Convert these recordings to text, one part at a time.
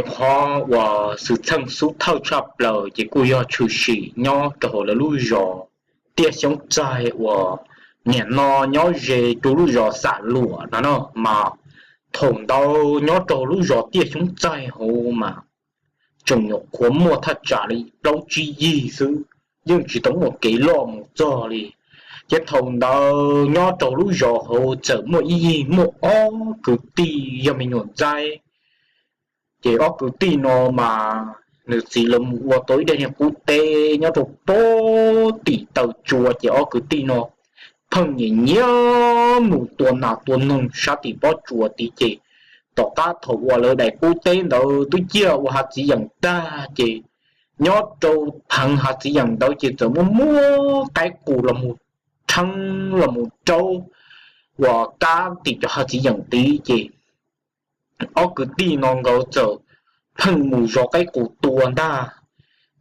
Qhov uas xwm txheej xub thawj tshaj plaws ces kuj yog tshwm sim nyob rau hauv lawv lub zos Tiaj Xyoob Txaig uas nim no nyob ze rau lub zos Xam Luam no no mas. Thaum ntawd nyob rau lub zos Tiaj Xyoob Txaig hauv mas tseem nyuam qhuav muaj thaj tsam li plaub tsib yig xwb, yeej tsis tau muaj kev loj mus txog li. Ces thaum ntawd nyob rau lub zos hauv txawm muaj ib yig muaj ob kwv tij yog me nyuam ntxaib. Ces ob kwv tij no mas nws txiv lawv mus ua tau ib daim niag qub teb nyob rau pem tim taw tsua, ces ob kwv tij no pheej nyiam nyiam mus tua nas tua noog sab tim pob tsuas tid. Ces tom qab thaum uas lawv daim qub teb ntawd twb ciaj ua hav txiv yeem tag ces nyob rau pheev hav txiv yeem ntawd ces txawm muaj muaj qaib qus los mus rheeb los mus raub uas kab tim cov hav txiv yeem tid. Ces ob kwv tij no nkawd txawm pheej mus zov qaib qus tua ntag.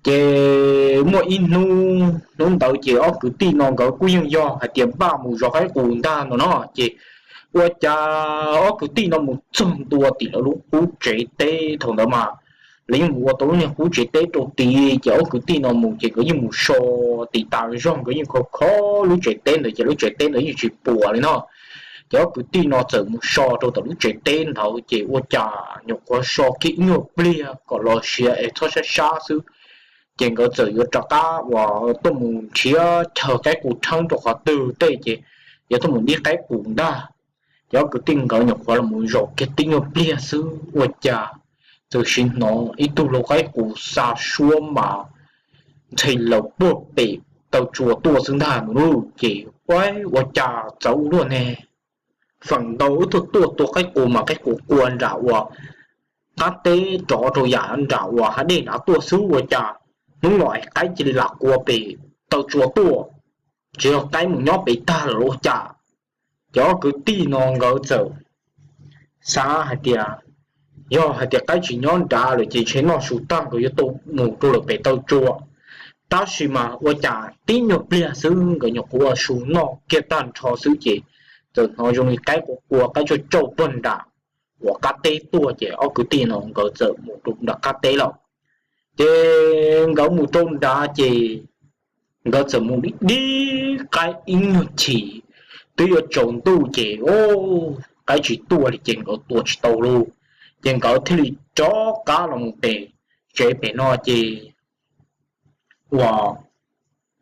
Ces muaj ib hnub, hnub ntawd ces ob kwv tij no nkawd kuj yeej yog hais tias npaj mus zov qaib qus ntag no no. Ces ua cas ob kwv tij no mus txog ntua tim lawv lub qub tsev teb thaum ntawd mas lawv yeej mus ua tau lub niag qub tsev teb rau tid. Ces ob kwv tij no mus ces nkawd yeej mus so tiv tas zog, nkawd yeej kho kho lub tsev teb ntawd ces lub tsev teb ntawd yeej tsis puas li no. Ces ob kwv tij no txawm mus so rau tom lub tsev teb ntawd ces ua cas nyuam qhuav so kiag ib nyuag pliag kom los siav es txhob sab sab xwb. Ces nkawd txawm yuav rov qab uas tuaj mus nrhiav chaw qaib qus rheeb rau qhov twg tej ces yuav tuaj mus dib qaib qus ntag. Ces ob kwv tij nkawd nyuam qhuav los mus zaum kiag tib nyuag pliag xwb ua cas txawm sim hnov ib tug lau qaib qus xa suab mas ntxhe laws puag pem taw tsua tuaj xwb ntag no lauj. Ces ua cas txawv ua luaj ne, feem ntau wb tuaj tuaj tua qaib qus mas qaib qus qua nram uas qab teb rov rau yam nram uas hav dej nrad tuaj xwb ua cas hnub no es qaib cia li lam qua pem taw tsua tuaj, tsis yog qaib mus nyob pem tag lawm ua cas. Ces ob kwv tij no nkawd txawm xav hais tias yog hais tias qaib tsis nyob nrad lawm ces ntshe noj su tag nkawd yuav tau mus rau lawm pem taw tsua. Tab sis mas ua cas tib nyuag pliag xwb nkawd nyuam qhuav ua su noj kiag tag nrho xwb ces txawm hnov zoo li qaib qua qua qaib tsauj tsauj puag nram uas qab teb tuaj ces ob kwv tij no nkawd txawm mus rau nram qab teb lawm. Ces nkawd mus rau nrad ces nkawd txawm mus dib dib qaib ib nyuag chim, twb yuav tsaus ntuj ces qaib tsis tuaj li ces nkawd tua tsis tau lauj. Ces nkawd thiaj li rov qab los mus pem tsev pem no ces uas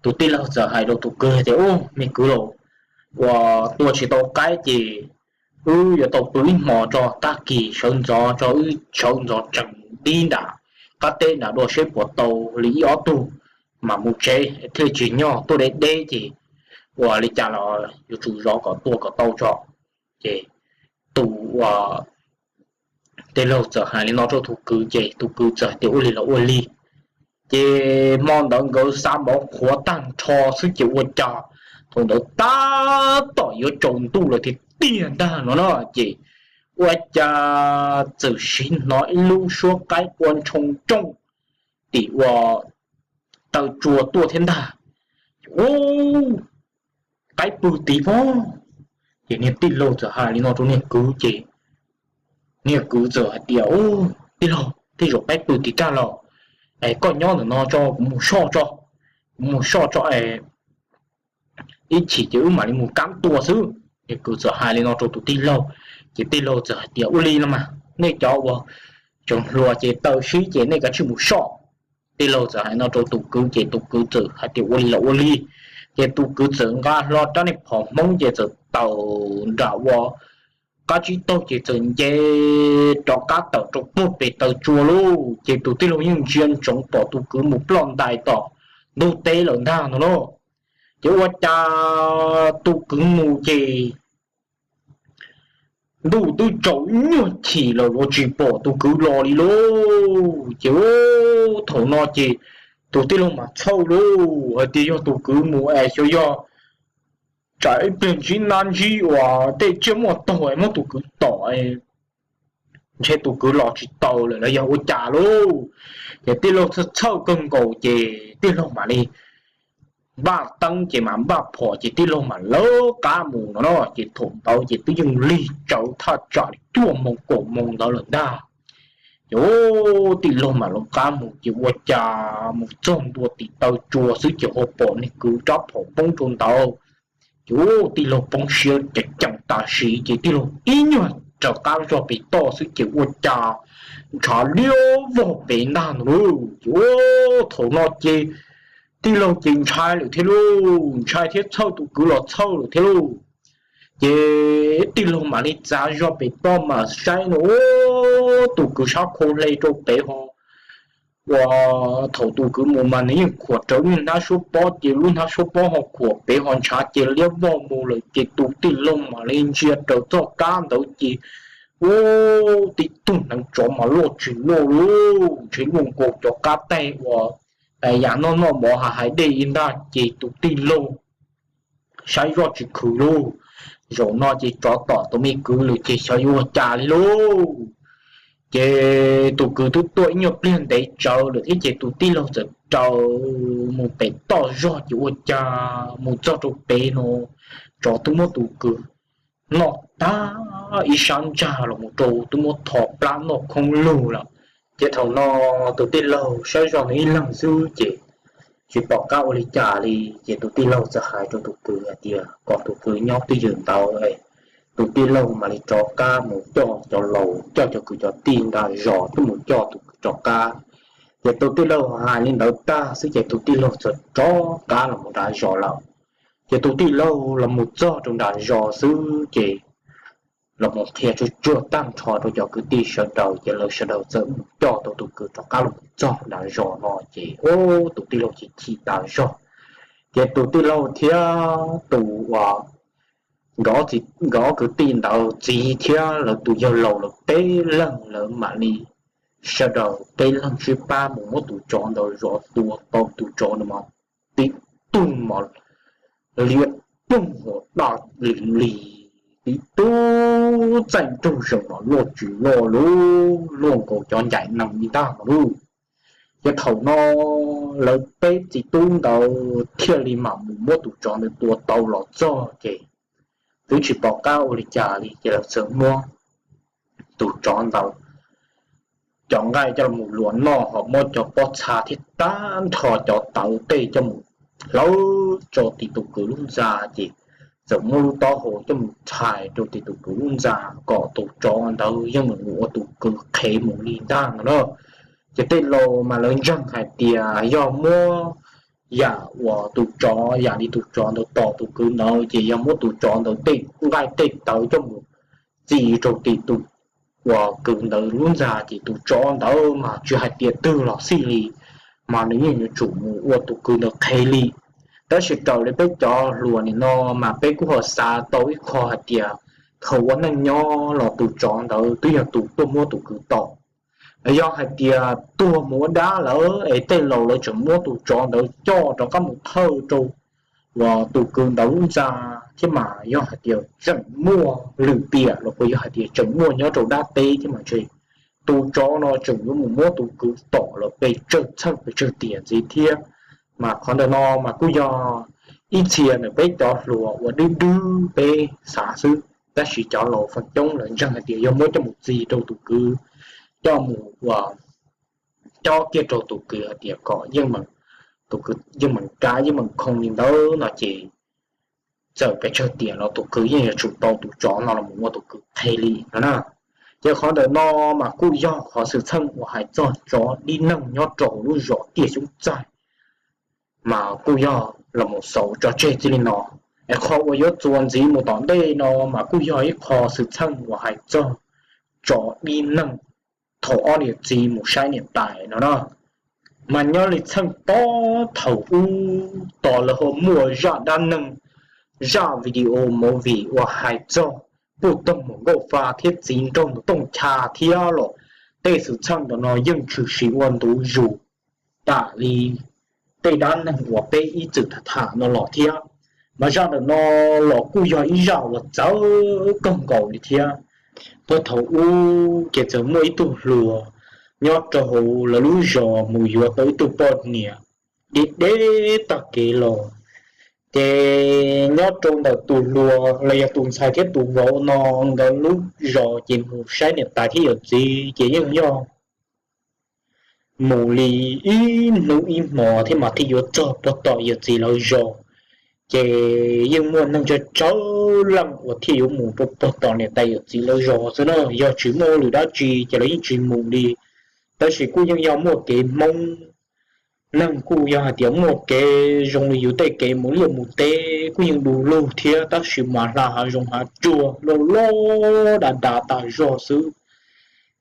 tus tij laug txawm hais rau tus kwv tias, Ub, me kwv laus, uas tua tsis tau qaib ces wb yuav tau pw ib hmos tso, tag kis sawv ntxov tso wb sawv ntxov tseem dib nram qab teb nram dua seb puas tau li ib ob tug mas mus tsev thiaj tsis nyog tuaj deb deb ces ua li cas los yuav tsum zov kom tua kom tau tso. Ces tus tij laug txawm hais li no rau tus kwv ces tus kwv txawm hais tias ua li los ua li. Ces hmo ntawd nkawd xa mov qhuav tag nrho xwb ces ua cas thaum ntawd tab tom yuav tsaus ntuj lawm tiag tiag ntag no na ces ua cas txawm sim hnov ib lub suab qaib qua ntshoo nrooj tim ua taw tsua tuaj thiab ntag. Ub, qaib pw tid pob. Ces niag tij laug txawm hais li no rau niag kwv ces niag kwv txawm hais tias, Ub, tij laug, tej zaum qaib pw tid tag los, es koj nyob ntawm no tso kuv mus soj tso, kuv mus soj tso es ib chim ces wb mam li mus kab tua xwb. Niag kwv txawm hais li no rau tus tij laug ces tij laug txawm hais tias, Ua li no mas nej cov uas tseem hluas ces taw sib ces nej kav tsij mus soj. Tij laug txawm hais no rau tus kwv ces tus kwv txawm hais tias, Ua li los ua li. Ces tus kwv txawm nqa hlo rab niag phom hmoob ces txawm tawm nram ua qab tsib taug ces txawm nce rov qab tawm rau puag pem taw tsua lauj. Ces tus tij laug yeej ntsia ntsoov pom tus kwv mus ploj ntais tom ntug teb lawm ntag no lauj. Ces ua cas tus kwv mus ces ntuj twb tsaus nyuag chim lawm los tsis pom tus kwv los li lauj. Ces thaum no ces tus tij laug mas txhawj lauj, hais tias yog tus kwv mus es xyov yog tsam ib pliag ntsib nab ntsib uas tej tsiaj muaj taug es muab tus kwv tom, ntshe tus kwv los tsis tau lawm los yog ua cas lauj. Ces tij laug txhawj txhawj kawg nkaus ces tij laug mam li npaj teeb ces mam npaj phom ces tij laug mam lawv qab mus no no. Ces thaum ntawd ces twb yeej lig tsawv thaj tsam li cuaj moos kaum moos ntawd lawm ntag. Ces tij laug mam li qab mus ces ua cas mus txog ntua tim taw tsua xwb ces ho pom niag kwv rab phom poob rau ntawd. Ces tij laug poob siab ceev ceev tam sim ces tij laug ib nyuag raws qab zog pem toj xwb ces ua cas ntshav liab vog pem ntag ntag lauj. Ces thaum no ces tij laug ces ntshai lawm thiab lauj, ntshai thiab txhawj tus kwv los txhawj lawm thiab lauj. Ces tij laug mam li txav zog pem toj mas saib no, tus kwv sab khau hle rau pem ho ua thaum tus kwv mus mas nws yeej khuam raws lub hnab suab pob ces lub hnab suab pob ho khuam pem ho ntshav ces liab vog mus lawm ces tus tij laug mam li ntsia raws txoj kab ntawd ces ua tib tug hneev tsov mas loj tsis loj lauj, ntshe luaj nkaus cov qab teg uas yam noj noj mov hav hais dej ib ntag ces tus tij laug saib zoj tsis khwv lauj. Zaum no ces tsov tom tus me kwv lawm ces xyov yuav ua cas li lauj. Ces tus kwv twb tuaj ib nyuag pliag ntev tsawv lawm thiab ces tus tij laug txawm raws mus pem toj zog ces ua cas mus txog rau pem no tsov twb muab tus kwv noj tag ib sab ntsag los mus rau twb muab tho plab noj khoob lug lawm. Ces thaum no tus tij laug saib zoj nws ib leeg xwb ces tsis pom qab ua li cas li ces tus tij laug txawm hais rau tus kwv hais tias kom tus kwv nyob twj ywm ntawd, tus tij laug mam li rov qab mus coj cov laus coj cov kwv cov tij nram zos tuaj mus coj tus kwv rov qab. Ces tus tij laug hais li ntawd tag xwb ces tus tij laug txawm rov qab los mus nram zos lawm. Ces tus tij laug los mus txog rau nram zos xwb ces los mus qhia tsuag tsuag tag nrho rau cov kwv tij sawv daws ces lawv sawv daws txawm mus coj tau tus kwv rov qab los txog nram zos no ces tus tij laug chim chim tas zog. Ces tus tij laug thiab tus uas nkawd ob kwv tij ntawd txiv thiab lawv tus yawg laus lawv peb leeg lawv mam li sawv daws peb leeg sib pab mus muab tus tsov ntawd zov tua tau tus tsov ntawd mas tib tug mas liab ploog hauv daj li li, tib tug txaij nraug zees mas loj tsis loj lauj, luaj nkaus cov ncaim nees li ntag mas lauj. Ces thaum no lawv peb txiv tub ntawd thiaj li mam mus muab tus tsov ntawd tua tau los txog ces twb tsis pom qab ua li cas li ces lawv txawm muab tus tsov ntawd cov nqaij coj los luas noj ho muab cov pob txha thiab tag nrho cov tawv tej coj mus hlawv tso tim tus kwv lub ntxa ces txawm muab lub taub hau coj mus txhais rau tim tus kwv lub ntxa kom tus tsov ntawd yeej meem ua tus kwv qhev mus li ntag no na. Ces tej laus mas lawv ntseeg hais tias yog muab yam uas tus tsov yam li tus tsov ntawd tom tus kwv ntawd ces yog muab tus tsov ntawd tej nqaij tej tawv coj mus txi rau tim tus uas kwv ntawd lub ntxa ces tus tsov ntawd mas tsis hais tias twg los xij li mas nws yeej yuav tsum mus ua tus kwv ntawd qhev li. Tab sis raws li peb cov hluas nim no mas peb kuj ho xav tau ib qho hais tias thaum ua neej nyob los tus tsov ntawd twb yog tus tuaj muab tus kwv tom. Yog hais tias tuag mus ua dab lawm es tej laus lawv tseem muab tus tsov ntawd coj rov qab mus thawj rau uas tus kwv ntawd lub ntxa thiab mas yog hais tias tseem muaj lwm tiam los puas yog hais tias tseem muaj nyob rau dab teb thiab mas ntshe tus tsov no tseem yuav mus muab tus kwv tom los pes tsawg txheej pes tsawg tiam ntxiv thiab. Mas qhov ntawm no mas kuj yog ib txhia ntawm peb cov hluas uas dwb dwb peb xav xwb, tab sis cov laus feem coob lawv ntseeg hais tias yog muab coj mus txi rau tus kwv, coj mus ua cob kiag rau tus kwv hais tias kom yeej meem, tus kwv yeej meem kav yeej meem khoo li ntawd no ces txawm pes tsawg tiam los tus kwv yeej yuav tsum tau tus tsov no los mus ua tus kwv qhev li no na. Ces qhov ntawm no mas kuj yog qhov xwm txheej uas hais txog tsov dib neeg nyob rau hauv lub zos Tiaj Xyoob Txaig mas kuj yog los mus xaus tso tseg txij li no. Es qhov uas yuav txuas ntxiv mus tom ntej no mas kuj yog ib qho xwm txheej uas hais txog tsov dib neeg thaum ob niam txiv mus saib niam tais no na. Mas nyob li txheej pob thaum ub tos lawv ho muaj zaj dab neeg, zaj video movie uas hais txog puj toog mus nkauj fa thiab txiv nraug mus tooj cha thiab los tej xwm txheej ntawm no yeej tshwm sim ua ntu zus tas li tej dab neeg uas peb ib txwm tham tham no los thiab. Mas zaj ntawm no los kuj yog ib zaj uas txawv kawg nkaus li thiab. Puag thaum ub ces txawm muaj ib tug hluas nyob rau hauv lawv lub zos mus yuav tau ib tug poj niam deb deb tag kev los. Ces nyob rau ntawm tus hluas los yog tus ntxhais thiab tus vauv no nkawd lub zos ces mus saib niam tais thiab yawm txiv ces yeej yog mus li ib hnub ib hmos thiab mas thiaj yuav txog puag tom yawm txiv lawv zos. Ces yeej muaj neeg tsawg tsawg leej uas thiaj yuav mus rau puag tom niam tais yawm txiv lawv zos xwb na, yog tsis muaj lwm dab tsi ces lawv yeej tsis mus li. Tab sis kuj yeej yog muaj kev Hmoob, neeg kuj yog hais tias muaj kev zoo li yus tej kev mus liaj mus teb kuj yeej du lug thiab, tab sis mas hla hav zoov hav tsuag loj loj dav dav tas zog xwb.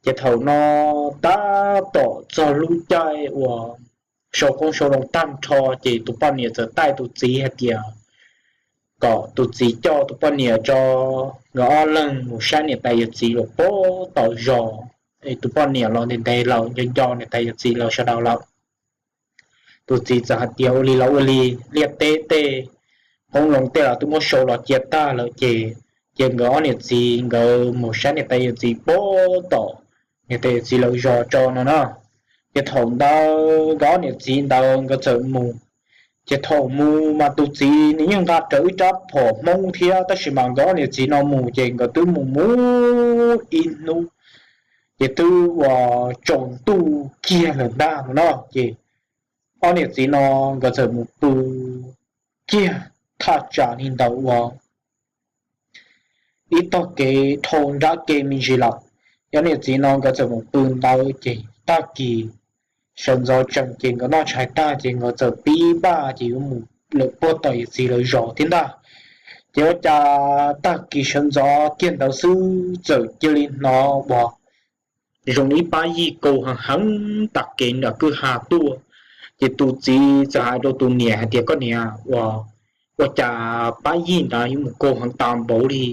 Ces thaum no tab tom txog lub caij uas sau qoob sau loo tag nrho, ces tus poj niam txawm taij tus txiv hais tias kom tus txiv coj tus poj niam tso nkawd ob leeg mus saib niam tais yawm txiv lawv puag tom zos. Tus poj niam los ntev ntev lawm, nco nco niam tais yawm txiv lawv sawv daws lawm. Tus txiv txawm hais tias ua li los ua li, liaj teb tej qoob loo tej los twb muab sau los cia tag lawm ces, ces nkawd ob niam txiv nkawd mus saib niam tais yawm txiv puag tom niam tais yawm txiv lawv zos tso no na. Ces thaum ntawd nkawd ob niam txiv ntawd nkawd txawm mus. Ces thaum mus mas tus txiv nws yeej nqa rawv ib rab phom Hmoob thiab, tab sis mas nkawd ob niam txiv no mus ces nkawd twb mus mus ib hnub, ces twb uas tsaus ntuj kiag lawm ntag no na. Ces ob niam txiv no nkawd txawm mus pw kiag thaj tsam li ntawd uas ib tog kev dhau nrab ke me ntsis lawm. Ob niam txiv no nkawd txawm mus pw ntawd ces tag kis sawv ntxov tsees ces nkawd noj tshais tag ces nkawd txawm pib npaj ces yuav mus lawm puag tom yawm txiv lawv zos thiab ntag. Ces ua cas tag kis sawv ntxov kiag ntawd xwb txawm cia li hnov uas zoo ib pab yij kaus heev heev tas kev nram kwj ha tuaj. Ces tus txiv txawm hais rau tus niam hais tias, koj niam, ua, ua cas pab yij ntawd yuav mus kaus heev tas npaum li?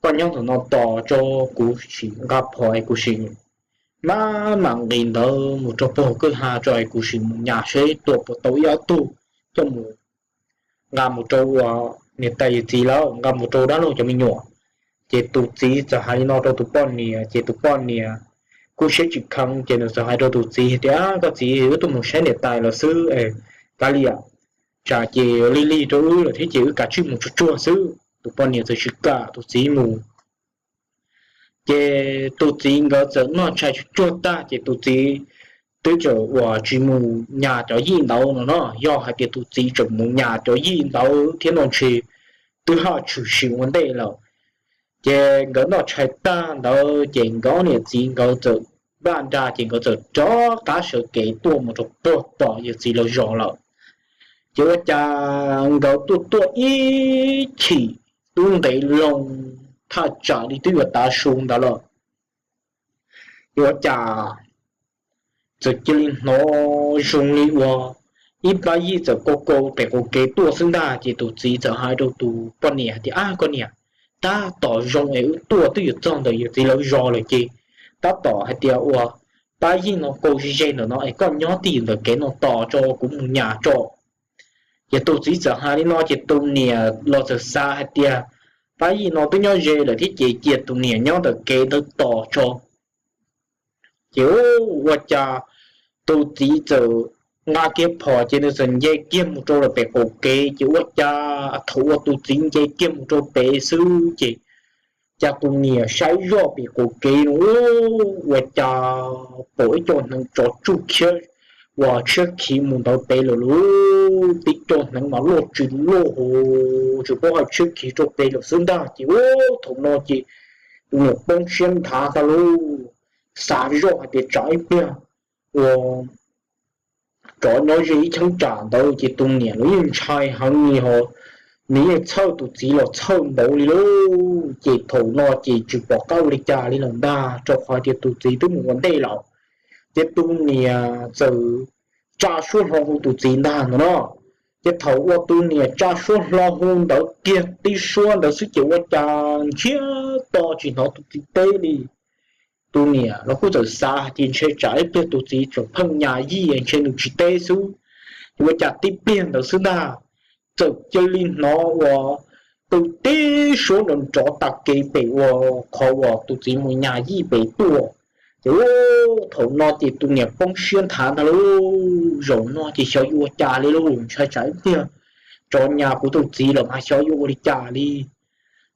Koj nyob ntawm no tos tso, kuv sim nqa phom es kuv sim maj mam nqis ntawd mus rau puag kwj ha tso es kuv sim mus nyas seb tua puas tau ib ob tug coj mus nqa mus rau uas niam tais yawm txiv lawv, nqa mus rau dab laug cov me nyuam. Ces tus txiv txawm hais li no rau tus poj niam, ces tus poj niam kuj siab tsis kheev, ces nws txawm hais rau tus txiv tias, koj txiv, wb tuaj mus saib niam tais lawv xwb, kav liam, tsam ces lig lig rau wb lawm thiab ces wb kav tsij mus tsuag tsuag xwb. Tus poj niam txawm tsis kam tus txiv mus. Ces tus txiv nkawd txawm noj tshais tsuag tsuag tag ces tus txiv twb tseem uas tsis mus nyas cov yij ntawd no no, yog hais tias tus txiv tseem mus nyas cov yij ntawd thiab no ntshe twb haj tshwm sim ua ntej lawm. Ces nkawd noj tshais tag ntawd ces nkawd ob niam txiv nkawd txawm npaj nra ces nkawd txawm rov qab sawv kev tuaj mus rau puag tom yawm txiv lawv zos lawm. Ces ua cas nkawd tuaj tuaj ib chim twb ntev loo thaj tsam li twb yuav tav su ntawd lawm. Ces ua cas txawm cia li hnov zoo li uas ib pab yij txawm kaus kaus pem qaum kev tuaj xwb ntag. Ces tus txiv txawm hais rau tus poj niam hais tias, ab koj niam, tab tom zoo es wb tuaj twb yuav txog ntawm yawm txiv lawv zos lawm ces tab tom hais tias uas pab yij no kaus ze ze ntawm no es koj nyob twj ywm ntawm kev no tos tso kuv mus nyas tso. Ces tus txiv txawm hais li no ces tus niam los txawm xav hais tias pab yij no twb nyob ze lawm thiab ces cia tus niam nyob ntawm kev ntawd tos tso. Ces ua cas tus txiv txawm nqa kiag phom ces nws txawm nce kiag mus rau lawm pem qaum kev. Ces ua cas thaum uas tus txiv nce kiag mus rau pem xwb ces cas tus niam saib zoj pem qaum kev no ua cas pom ib co hneev tsov tsuj khiab uas tshiab khiv mus ntawd pem lawm lauj. Tib co hneev mas loj tsis loj hos tsis paub hais tshiab khiv rau pem lawm xwb ntag. Ces ua thaum no ces tus niam poob siab nthav ntag lauj, xav zoj hais tias tsam ib pliag ua tsov nyob ze ib cheeb tsam ntawd ces tus niam los yeej ntshai heev li hos nws yeej txhawj tus txiv los txhawj npaum li lauj. Ces thaum no ces tsis pom qab ua li cas li lawm ntag, rau qhov tias tus txiv twb mus ua ntej lawm. Ces tus niam txawm tsa suab hlo hu tus txiv ntag no no. Ces thaum uas tus niam tsa suab hlo hu ntawd kiag tib suab ntawd xwb ces ua cas ntsiag to tsis hnov tus txiv teb li. Tus niam los kuj txawm xav hais tias ntshe tsam ib pliag tus txiv tseem pheej nyas yij ntshe nws tsis teb xwb. Ces ua cas tib pliag ntawd xwb ntag, txawm cia li hnov uas pw tib suab nrov nrov tas kev pem uas qhov uas tus txiv mus nyas yij pem tuaj. Ces thaum no ces tus niam poob siab nthav ntag lauj, zaum no ces xyov yuav ua cas li lauj, ntshai tsam ib pliag tsov nyas kuv tus txiv lawm mas xyov yuav ua li cas li.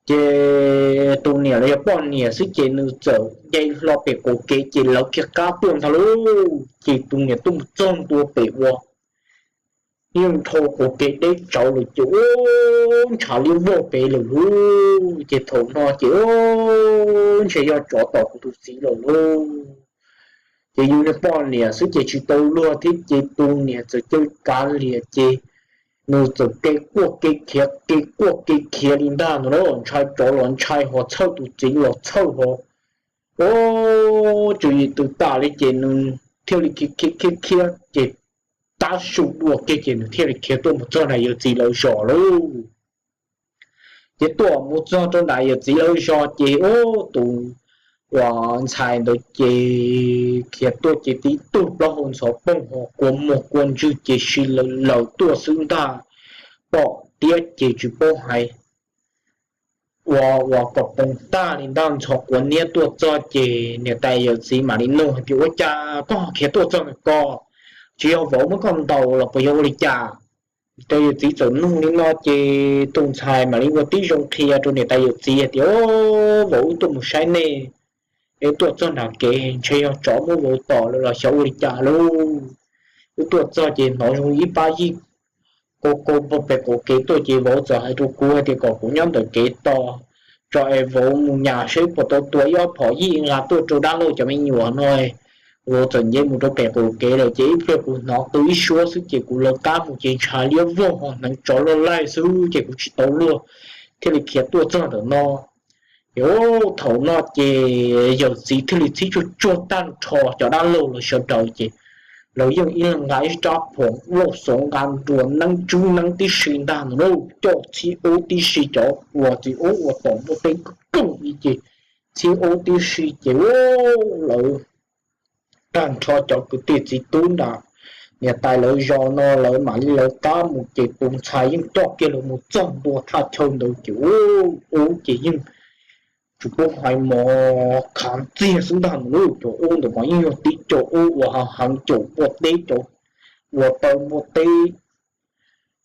Ces tus niam los yog poj niam xwb ces nws txawm nce hlo pem qaum kev ces lawv kiag qab tuaj ntag lauj. Ces tus niam tuaj mus txog ntua pem uas yeej dhau qaum kev deb tsawv lawm ces ua ntshav liab vog pem lawm lauj. Ces thaum no ces ua ntshe yog tsov tom kuv tus txiv lawm lauj. Ces yus niag poj niam xwb ces tsis tau luag thiab ces tus niam txawm cia li kav liam ces nws txawm ke quaj ke khiav ke quaj ke khiav li ntag no na, ntshai tsov los ntshai ho txhawj tus txiv los txhawj ho. Ua tswv yim tws tas li ces nws thiaj li khiav khiav khiav khiav ces tab su dua kiag ces nws thiaj li khiav tuaj mus txog nram yawm txiv lawv zos lauj. Ces tuaj mus txog rau nram yawm txiv lawv zos ces ua tus uas ntxhais ntawd ces khiav tuaj ces tib tug plaub hau ntxhov poog ho kua muag kua ntswg ces si lawm lawm tuaj xwb ntag. Pom tiab ces tsis paub hais ua ua kom poob tag li ntag, ntxhov quav niab tuaj txog ces niam tais yawm txiv mam li nug hais tias ua cas koj ho khiav tuaj txog ntawm ko, tsis yog vauv muab koj ntaus los puas yog ua li cas? Niam tais yawm txiv txawm nug li no ces tus ntxhais mam li ua tib zoo qhia rau niam tais yawm txiv hais tias vauv wb tuaj mus saib nej, es tuaj txog nram kev ntshe yog tsov muab vauv tom lawm los xyov ua li cas lauj. Wb tuaj txog ces hnov zoo ib pab yij ko ko pem qaum kev tuaj ces vauv txawm hais rau kuv hais tias kom kuv nyob ntawm kev tos tso es vauv mus nyas seb puas tau tua ib ob phom yij nqa tuaj rau dab laug cov me nyuam no. Vauv txawm nce mus rau pem qaum kev lawm ces ib pliag kuv hnov qw ib suab xwb ces kuv lawv qab mus ces ntshai liab vog ho hneev tsov loj laij xwb ces kuv tsis tau luag thiaj li khiav tuaj txog ntawm no. Ces thaum no ces yawm txiv thiaj li txhib tsuag tsuag tag nrho cov dab laug lawv sawv daws ces lawv yeej ib leeg nqa ib rab phom lauj xov nqa nruas neeb tswb neeb tib si ntag no lauj, coj txhib ub tib si cov uas txiv ub uas tom muaj teb koog li ces txhib ub tib si ces lawv tag nrho cov kwv tij txiv tub nram niam tais lawv zos no lawv mam li lawv qab mus ces tus ntxhais yeej coj kiag lawv mus txog ntua thaj chaw ntawd ces ub ces yeej tsis paub hais mov khav ntxiag xwb ntag no lauj. Cov ub ntawd mas yeej yog tib cov ub uas heev heev, cov npua teb, cov uas taw npua teb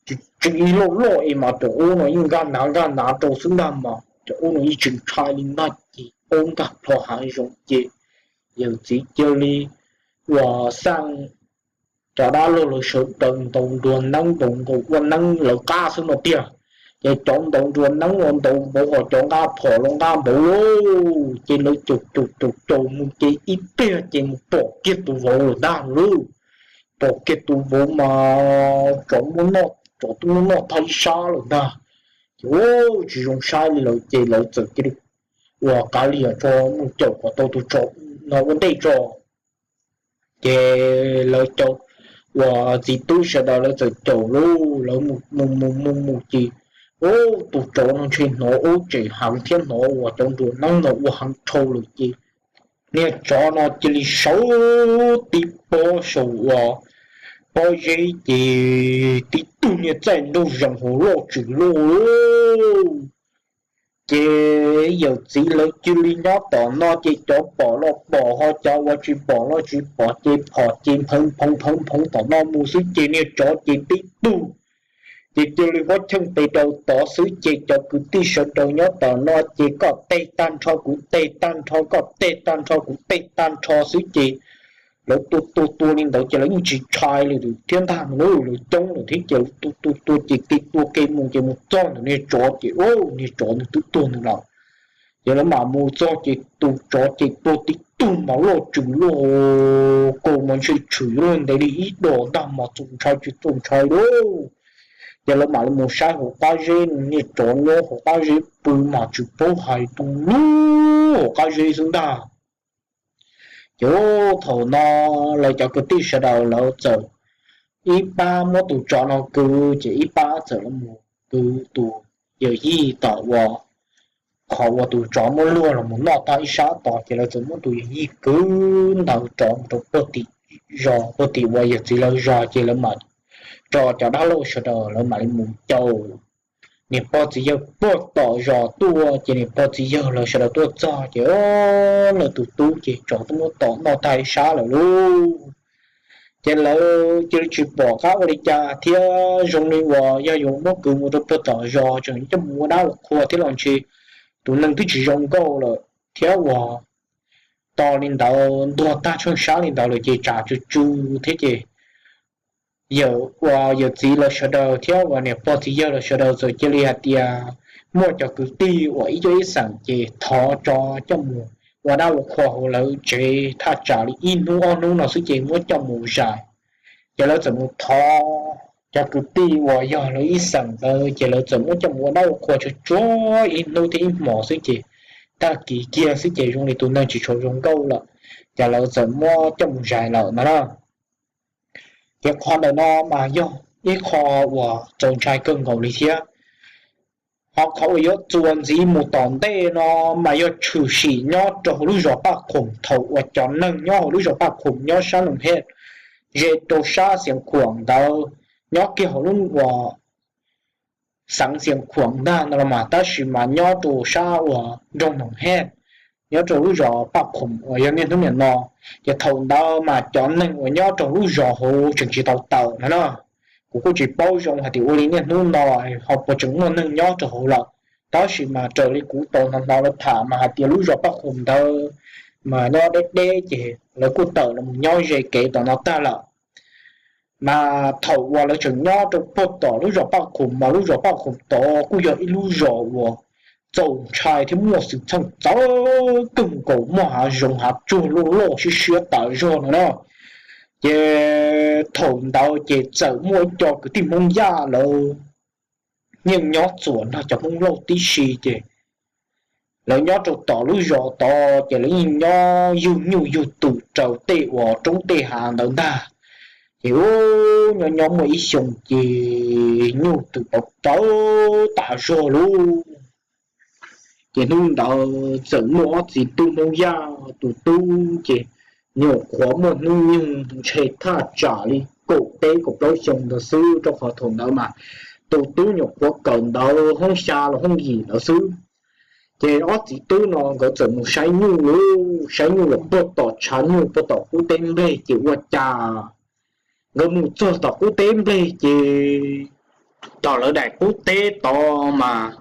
tsis tsis loj loj es mas cov ub no yeej nkag nav nkag nav rau xwb ntag mas cov ub no yeej tsis ntshai li ntag ces ub nkag plho hav zoov ces yawm txiv cia li uas xaj cov dab laug lawv sawv daws ntaus nruas neeb ntaus nkaus ua neeb lawv qab xwb no tiag. Ces cov ntaus nruas neeb los ntaus npaum ho cov nqa phom los nqa npaum lauj, ces lawv caum caum caum caum mus ces ib pliag ces mus pom kiag tus vauv lawm ntag lauj. Pom kiag tus vauv mas tsov muab noj, tsov twb muab noj tag ib sab lawm ntag. Ces tsis zoo saib li lawm ces lawv txawm cia li uas kav liam tso mus caum kom tau tus tsov no ua ntej tso. Ces lawv cov uas txiv tub sawv daws lawv txawm caum lauj, lawv mus mus mus mus mus ces ub tus tsov no ntshe hnov ub tseem heev thiab hnov uas cov nruas neeb no ua heev dhau lawm ces niag tsov no cia li sawv tib pob saum uas pob zeb ces tib tug niag txaij nraug zees hauv loj tshwm loj lauj. Ces yawm txiv lawv cia li nyob tom no ces cov pom los pom ho cov uas tsis pom los tsis pom ces phom ces nphawv nphoo nphawv nphoo tom no mus xwb ces niag tsov ces tib tug ces cia li huab cheej tes rau tod xwb ces cov kwv tij sawv daws nyob tom no ces koj teg tag nrho kuv teg tag nrho, koj teg tag nrho kuv teg tag nrho xwb ces lawv tua tua tua li ntawd ces lawv yeej tsis ntshai li thiab ntag no lauj, lawv coob lawm thiab ces lawv tua tua tua ces kev tua kev mus ces mus txog ntawm niag tsov ces ub niag tsov nws twb tuag nws lawm. Ces lawv mam mus txog ces tus tsov ces tuag tib tug mas loj tshwm loj, kaus mas ntshe tshwm yuav luag ntev li ib dos ntag mas txaus ntshai tsis txaus ntshai lauj. Ces lawv mam li mus saib hauv qab zeb, niag tsov nyob hauv qab zeb pw mas tsis paub hais tus lub hauv qab zeb xwb ntag. Ces thaum no lawv cov kwv tij sawv daws lawv txawm ib pab muab tus tsov no kwv ces ib pab txawm los mus kwv tus yawm yij tom uas qhov uas tus tsov muab luag los mus noj tag ib sab tod ces lawv txawm muab tus yawm yij kwv ntaus rov mus rau puag tim zos, puag tim uas yawm txiv lawv zos ces lawv mam tso cov dab laug sawv daws lawv mam li mus caum niam pog txiv yawg puag tom zos tuaj ces niam pog txiv yawg lawv sawv daws tuaj txog ces lawv tus tub ces tsov twb muab tom noj tag ib sab lawm lauj. Ces lawv cia li tsis pom qab ua li cas thiab zoo li uas yog yuav muab kwv mus rau puag tom zos tseem coj mus ua dab ua qhua thiab los ntshe tus neeg twb tsis zoo nkauj lawm thiab uas tos li ntawd ntuag tag tsheej sab li ntawd lawm ces tsam tsw tsw thiab ces yawm, uas yawm txiv lawv sawv daws thiab uas niam pog txiv yawg lawv sawv daws txawm cia li hais tias muaj cov kwv tij uas ib cuab ib xeem ces thov tso coj mus ua dab ua qhua hauv lawv tsev thaj tsam li ib hnub ob hnub no xwb ces muab coj mus zais. Ces lawv txawm mus thov cov kwv tij uas yog lawv ib xeem ntawd ces lawv txawm muab coj mus ua dab ua qhua tsuag tsuag ib hnub thiab ib hmos xwb ces tag kis kiag xwb ces zoo li tus neeg tsis tshua zoo nkauj lawm, ces lawv txawm muab coj mus zais lawm no na. Ces qhov ntawm no mas yog ib qho uas txaus ntshai kawg nkaus li thiab. Ho qhov uas yuav txuas ntxiv mus tom ntej no mas yog tshwm sim nyob rau hauv lub zos Paj Khoom thaum uas cov neeg nyob hauv lub zos Paj Khoom nyob sab Noom Hej ze rau sab Xiav Khuam ntawd, nyob kiag hauv lub uas xeev Xiav Khuam ntag no los mas tab sis mas nyob rau sab uas nroog Noom Hej, nyob rau lub zos Paj Khoom uas yog niaj hnub niam no. Ces thaum ntawd mas cov neeg uas nyob rau lub zos hauv tseem tsis tau tawm no na. Kuv kuj tsis paub zoo hais tias ua li niaj hnub no ho puas tseem muaj neeg nyob rau hauv lawm, tab sis mas raws li kuv tau hnov hnov lawv tham mas hais tias lub zos Paj Khoom ntawd mas nyob deb deb ces lawv kuj tawm los nyob ze kev tom no tag lawm. Mas thaum uas lawv tseem nyob rau puag tom lub zos Paj Khoom mas lub zos Paj Khoom tod kuj yog ib lub zos uas txaus ntshai thiab muaj xwm txheej txawv kawg nkaus, muaj hav zoov hav tsuag loj loj siab siab tas zog no na. Ces thaum ntawd ces txawm muaj ib co kwv tij Hmoob Yaj lawv yeej nyob txuas nrog cov Hmoob Lauj tib si ces lawv nyob rau tom lub zos tod ces lawv yeej nyob yug nyuj yug twm raws tej uas roob tej hav ntawd ntag. Ces ub, nyob nyob muaj ib xyoo ces nyuj twm tau txawv tas zog lauj. Ces hnub ntawd txawm muaj ob txiv tub Hmoob Yaj, tus tub ces nyuam qhuav muaj hnub nyoog ntshe thaj tsam li kaum peb kaum plaub xyoo ntawd xwb, rau qhov thaum ntawd mas tus tub nyuam qhuav kawm ntawv hoob xya los hoob yim ntawd xwb. Ces ob txiv tub no nkawd txawm mus saib nyuj lauj, saib nyuj los puag tom tshav nyuj puag tom qub teb nplej ces ua cas nkawd mus txog tom qub teb nplej ces tom lawv daim qub teb tod mas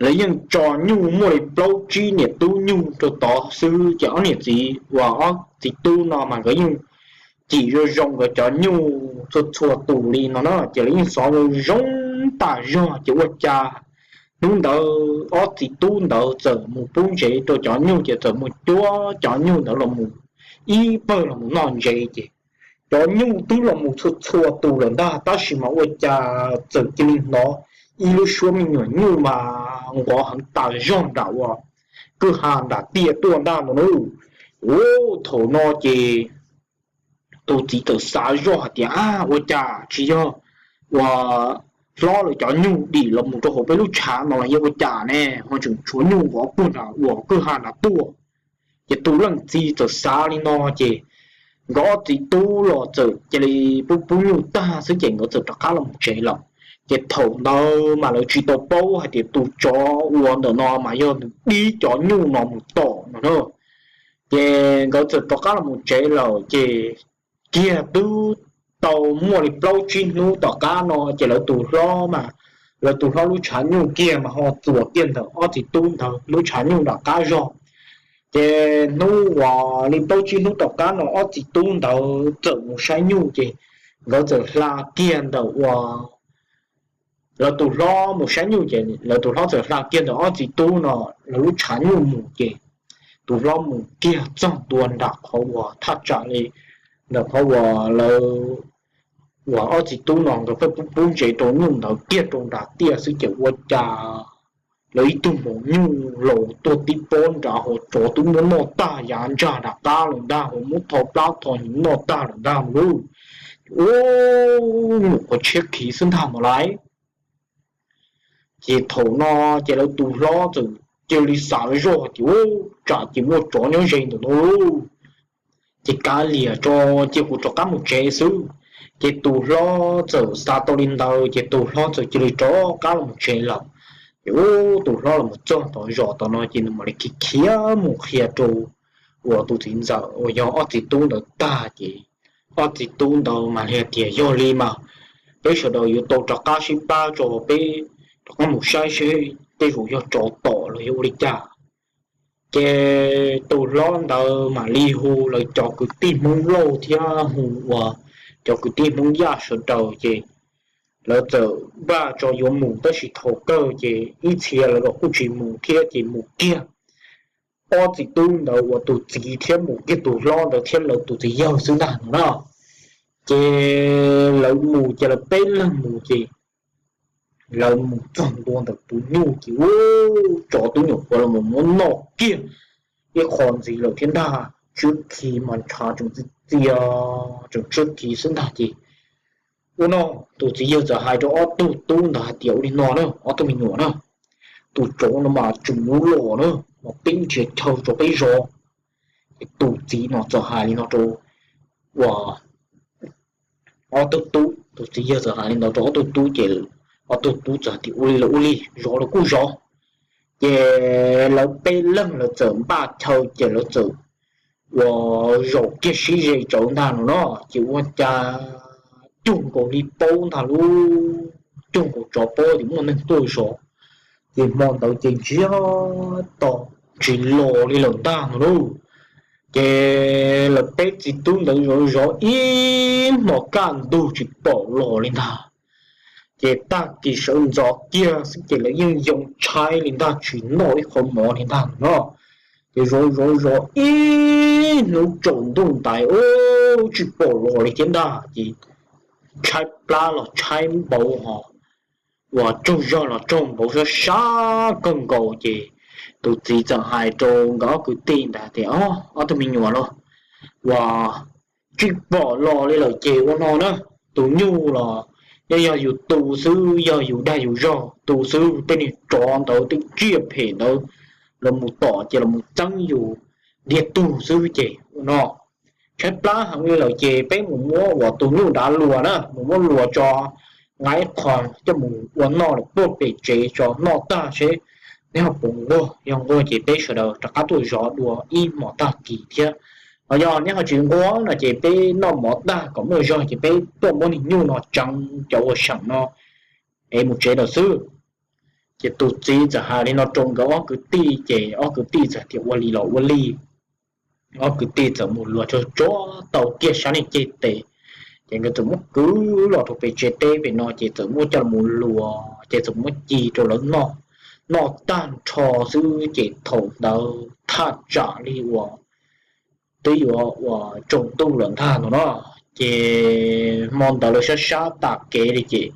lawv yeej tso nyuj muaj li plaub tsib niam tub nyuj rau tod xwb. Ces ob niam txiv uas ob txiv tub no mas nkawd yeej cim zoo zoo nkawd cov nyuj txhua txhua tus li no na, ces lawv yeej xov zoo zoo tas zog. Ces ua cas hnub ntawd ob txiv tub ntawd txawm mus pub ntsev rau cov nyuj, ces txawm mus cuab cov nyuj ntawd los mus ib pawg los mus noj ntsev. Ces cov nyuj twb los mus txhua txhua tus lawm ntag, tab sis mas ua cas txawm cia li hnov ib lub suab me nyuam nyuj mas nqov heev tas zog nram uas kwj ha nram tiaj tuaj ntag no na. Ub, thaum no ces tus txiv txawm xav zoj hais tias, ab, ua cas tsis yog uas hlob lawv cov nyuj dim los mus rau hauv peb lub tshav no los yog ua cas ne ho tseem tshuav nyuj nqov puag nram uas kwj ha nram tuaj. Ces tus leej txiv txawm xav li no, ces nkawd ob txiv tub los txawm cia li pub pub nyuj tag xwb ces nkawd txawm rov qab los mus tsev lawm. Ces thaum ntawd mas lawv tsis tau paub hais tias tus tsov uas ntawm no mas yog nws dib cov nyuj no mus tom no na. Ces nkawd txawm rov qab los mus tsev lawm, ces kiag twb tau muaj li plaub tsib hnub tom qab no ces lawv tus hlob mas, lawv tus hlob lub tshav nyuj kiag mas ho txuas kiag ntawm ob txiv tub ntawd lub tshav nyuj nram qab zog. Ces hnub uas li plaub tsib hnub tom qab no ob txiv tub ntawd txawm mus saib nyuj, ces nkawd txawm hla kiag ntawm uas lawv tus hlob mus saib nyuj, ces lawv tus hlob txawm hla kiag ntawm ob txiv tub no lawv lub tshav nyuj mus, ces tus hlob mus kiag txog ntua nram qhov uas thaj tsam li ntawm qhov uas lawv, uas ob txiv tub no nkawd pheej pub pub ntsev rau nyuj ntawd kiag rau nram tiaj xwb ces ua cas lawv ib tug maum nyuj laus tuag tib pob nrad hauv, tsov twb muab noj tag yav ntsag nram qab lawm ntag, hauv muab tho plab tho hnyuv noj tag lawm ntag lauj. Ub, nyuam qhuav tshiab khiv xwb ntag mas lauj. Ces thaum no ces lawv tus hlob txawm cia li xav zoj tias, ub, tsam ces muaj tsov nyob ze ntawm no lauj. Ces kav liam tso, cia kuv rov qab mus tsev xwb. Ces tus hlob txawm xav tau li ntawd ces tus hlob txawm cia li rov qab los tsev lawm. Ces ub, tus hlob los txog tom zos tom no ces nws mam li khiav khiav mus qhia rau uas tus txiv ntxawm uas yog ob txiv tub ntawd tag ces ob txiv tub ntawd mam li hais tias, yog li mas peb sawv daws yuav tau rov qab sib pab tso, peb rov qab mus saib seb tej zaum yog tsov tom los yog ua li cas. Ces tus hlob ntawd mam li hu lawv cov kwv tij Hmoob Lauj thiab hu uas cov kwv tij Hmoob Yaj sawv daws ces lawv txawm npaj tso yuav mus, tab sis thaum kawg ces ib txhia lawv los kuj tsis mus thiab ces mus kiag ob txiv tub ntawd uas tus txiv thiab mus kiag tus hlob ntawd thiab lawv tus txiv yawg xwb ntag no na. Ces lawv mus ces lawv peb leeg mus ces lawv mus txog ntua ntawm tus nyuj ces ua tsov tub nyuam qhuav los mus muab noj kiag ib qho ntxiv lawm thiab ntag. Tswb khi mas ntshav tseem txias txias tseem tswb khi xwb ntag ces ua no tus txiv yawg txawm hais rau ob tug tub ntawd hais tias ua li no na ob tug me nyuam na, tus tsov no mas tseem yuav los na, mas peb nrhiav chaw rau peb zov. Ces tus txiv no txawm hais li no rau uas ob tug tub, tus txiv yawg txawm hais li ntawd rau ob tug tub ces ob tug tub txawm hais tias ua li los ua li, zov los kuj zov. Ces lawv peb leeg lawv txawm npaj chaw ces lawv txawm uas zaum kiag sib ze tsawv ntag no no ces ua cas cuag nkaus li paub ntag lub, cuag nkaus tsov paub tias muaj neeg tuaj zov. Ces hmo ntawd ces ntsiag to tsis los li lawm ntag no lauj. Ces lawv peb txiv tub ntawd zov zov ib hmos kaj ntug tsis pom los li ntag. Ces tag kis sawv ntxov kiag xwb ces lawv yeej yoo tshaib li ntag, tsis noj ib qho mov li ntag no. Ces zov zov zov ib hnub tsaus ntuj ntais ub tsis pom los li thiab ntag ces tshaib plab los tshaib npaum ho uas tsaug zog los tsaug npaum sab sab kawg nkaus ces tus txiv txawm hais rau nkawd ob kwv tij ntawd tias, ob tug me nyuam los uas tsis pom los li lawm ces ua no na, tus nyuj los yog yog yus tu xwb, yog yus dag yus zog tu xwb, tej niag tsov ntawd tej tsiaj phem ntawd los mus tom ces los mus txeeb yus ntiag tug xwb ces ua no tshaib plab heev li lawm ces peb mus muab uas tus nyuj dav luas na, mus muab luas tso, nqa ib qho coj mus ua noj lawm puag pem tsev tso noj tag seb neb ho puas nquag, yog nquag ces peb sawv daws rov qab tuaj zov dua ib hmos tag kis thiab. Ho yog neb ho tsis nquag no ces peb noj mov tag kom muaj zog ces peb tuaj muab niag nyuj no tseev cov uas seem no es mus tsev lawm xwb. Ces tus txiv txawm hais li no rau nkawd ob kwv tij ces ob kwv tij txawm tias ua li los ua li. Ob kwv tij txawm mus luas tsuag tsuag tau kiag sab niag ceg tes, ces nkawd txawm muab kwv los rau pem tsev teb pem no ces txawm muab coj los luas ces txawm muab ci rau lawv noj. Noj tag nrho xwb ces thaum ntawd thaj tsam li uas twb yuav uas tsaus ntuj lawm ntag no no. Ces hmo ntawd lawv sab sab tas kev li ces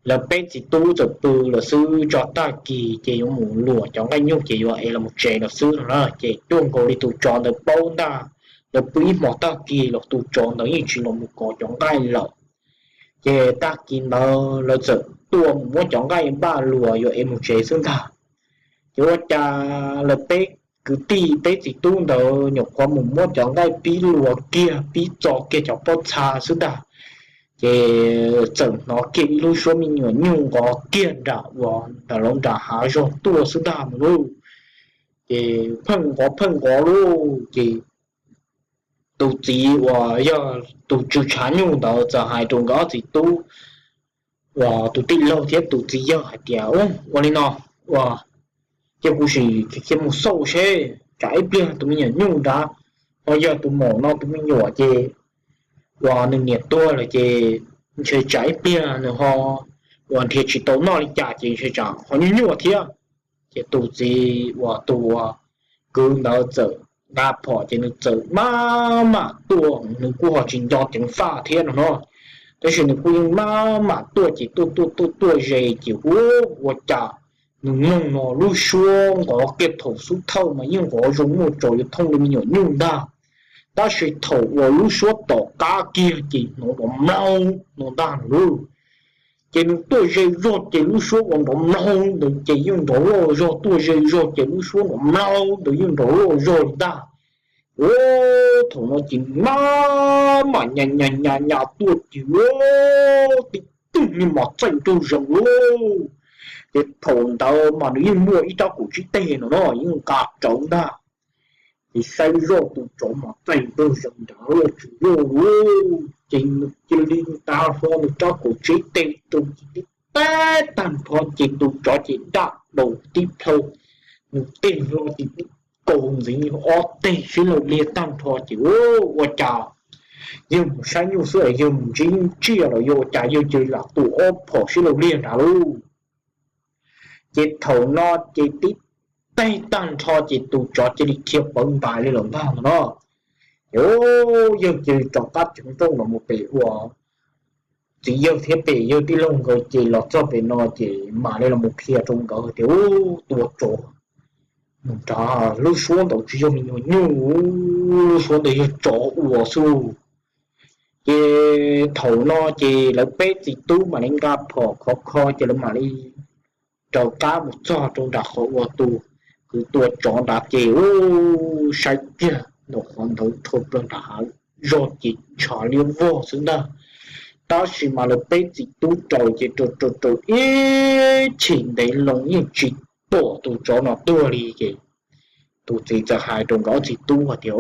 lawv peb txiv tub txawm pw lawm xwb tso tag kis ces yuav mus luas cov nqaij nyuj ces yuav es los tsev lawm xwb no na. Ces cuag nkaus li tus tsov ntawd paub ntag, lawv pw ib hmos tag kis los tus tsov ntawd yeej tsis los mus kov cov nqaij lawm. Ces tag kis ntawd lawv txawm tuaj mus muab cov nqaij npaj luas yuav es mus tsev xwb ntag. Ces ua cas lawv peb kwv tij peb txiv tub ntawd nyuam qhuav mus muab cov nqaij pib luas kiag pib txo kiag cov pob txha xwb ntag, ces txawm hnov kiag ib lub suab me nyuam nyuj nqov kiag nram uas nram laus nram hav zog tuaj xwb ntag no lauj. Ces pheej nqov pheej nqov lauj ces tus txiv uas yog tus tswv tshav nyuj ntawd txawm hais rau nkawd ob txiv tub uas tus tij laug thiab tus txiv yawg hais tias, ua li no, ua, cia kuv sim khiav mus xauj seb tsam ib pliag tus me nyuam nyuj nrad ho yog tus maum no tus me nyuam ces uas nws niam tuag lawm ces ntshe tsam ib pliag nws ho uas nrhiav tsis tau noj li cas ces ntshe tsam ho nyuaj nyuaj thiab. Ces tus txiv uas tus uas kwv ntawd txawm nqa phom ces nws txawm maj mam tuaj, nws kuj ho tsis nco ceev faj thiab no no, tab sis nws kuj yeej maj mam tuaj ces tuaj tuaj tuaj tuaj ze ces ua, ua cas nws mloog no lub suab nqov kiag thaum xub thawj mas yeej nqov zoo muaj tsaus yuav thooj li me nyuam nyuj ntag, tab sis thaum uas lub suab tom qab kiag ces hnov nrov mlaug no ntag no lauj. Ces nws tuaj ze zog ces lub suab uas nrov mlaug ntawd ces yeej nrov loj zog, tuaj ze zog ces lub suab nrov mlaug ntawd yeej nrov loj zog li ntag. Ua, thaum no ces maj mam nyas nyas nyas nyas tuaj ces ua, tib tug niag mos txaij nraug zees lauj. Ces thaum ntawd mas nws yeej muaj ib rab kaum tsib teg no no yeej nqa rawv ntag. Ces saib zoj tus tsov mos txaij nraug zees nrad loj tsis loj lauj, ces nws cia li nta hlo nws rab kaum tsib teg rau ces tib tag nrho ces tus tsov ces dam daus tib plhaw, nws tig hlo ces kaus ntxiv ob teg sib laug liag tag nrho ces ua cas yawg mus saib nyuj xwb es yawg mus ntsib tsiaj los yog ua cas yawg cia li lam tua ob phom sib laug liag nrad lauj. Ces thaum no ces tib teg tag nrho ces tus tsov cia li khiav pawv ntais li lawm ntag no. Ces yawg cia li rov qab ceev nrooj los mus pem ua txiv yawg thiab pem yawg tij laug nkawd ces los txog pem no ces mam li los mus qhia rau nkawd tias ua tua tsov mus nrad lub suab ntawd tsis yog me nyuam nyuj, lub suab ntawd yog tsov ua xwb. Ces thaum no ces lawv peb txiv tub mam li nqa phom khov kho ces lawv mam li raws qab mus txog rau nram qhov uas tus kwv tua tsov nrad ces ua saib kiag nram qhov ntawd rho plaws nram hav zog ces ntshav liab vog xwb ntag. Tab sis mas lawv peb txiv tub raws ces raws raws raws ib chim ntev loo yeej tsis pom tus tsov no tuag li ces tus txiv txawm hais rau nkawd ob txiv tub hais tias,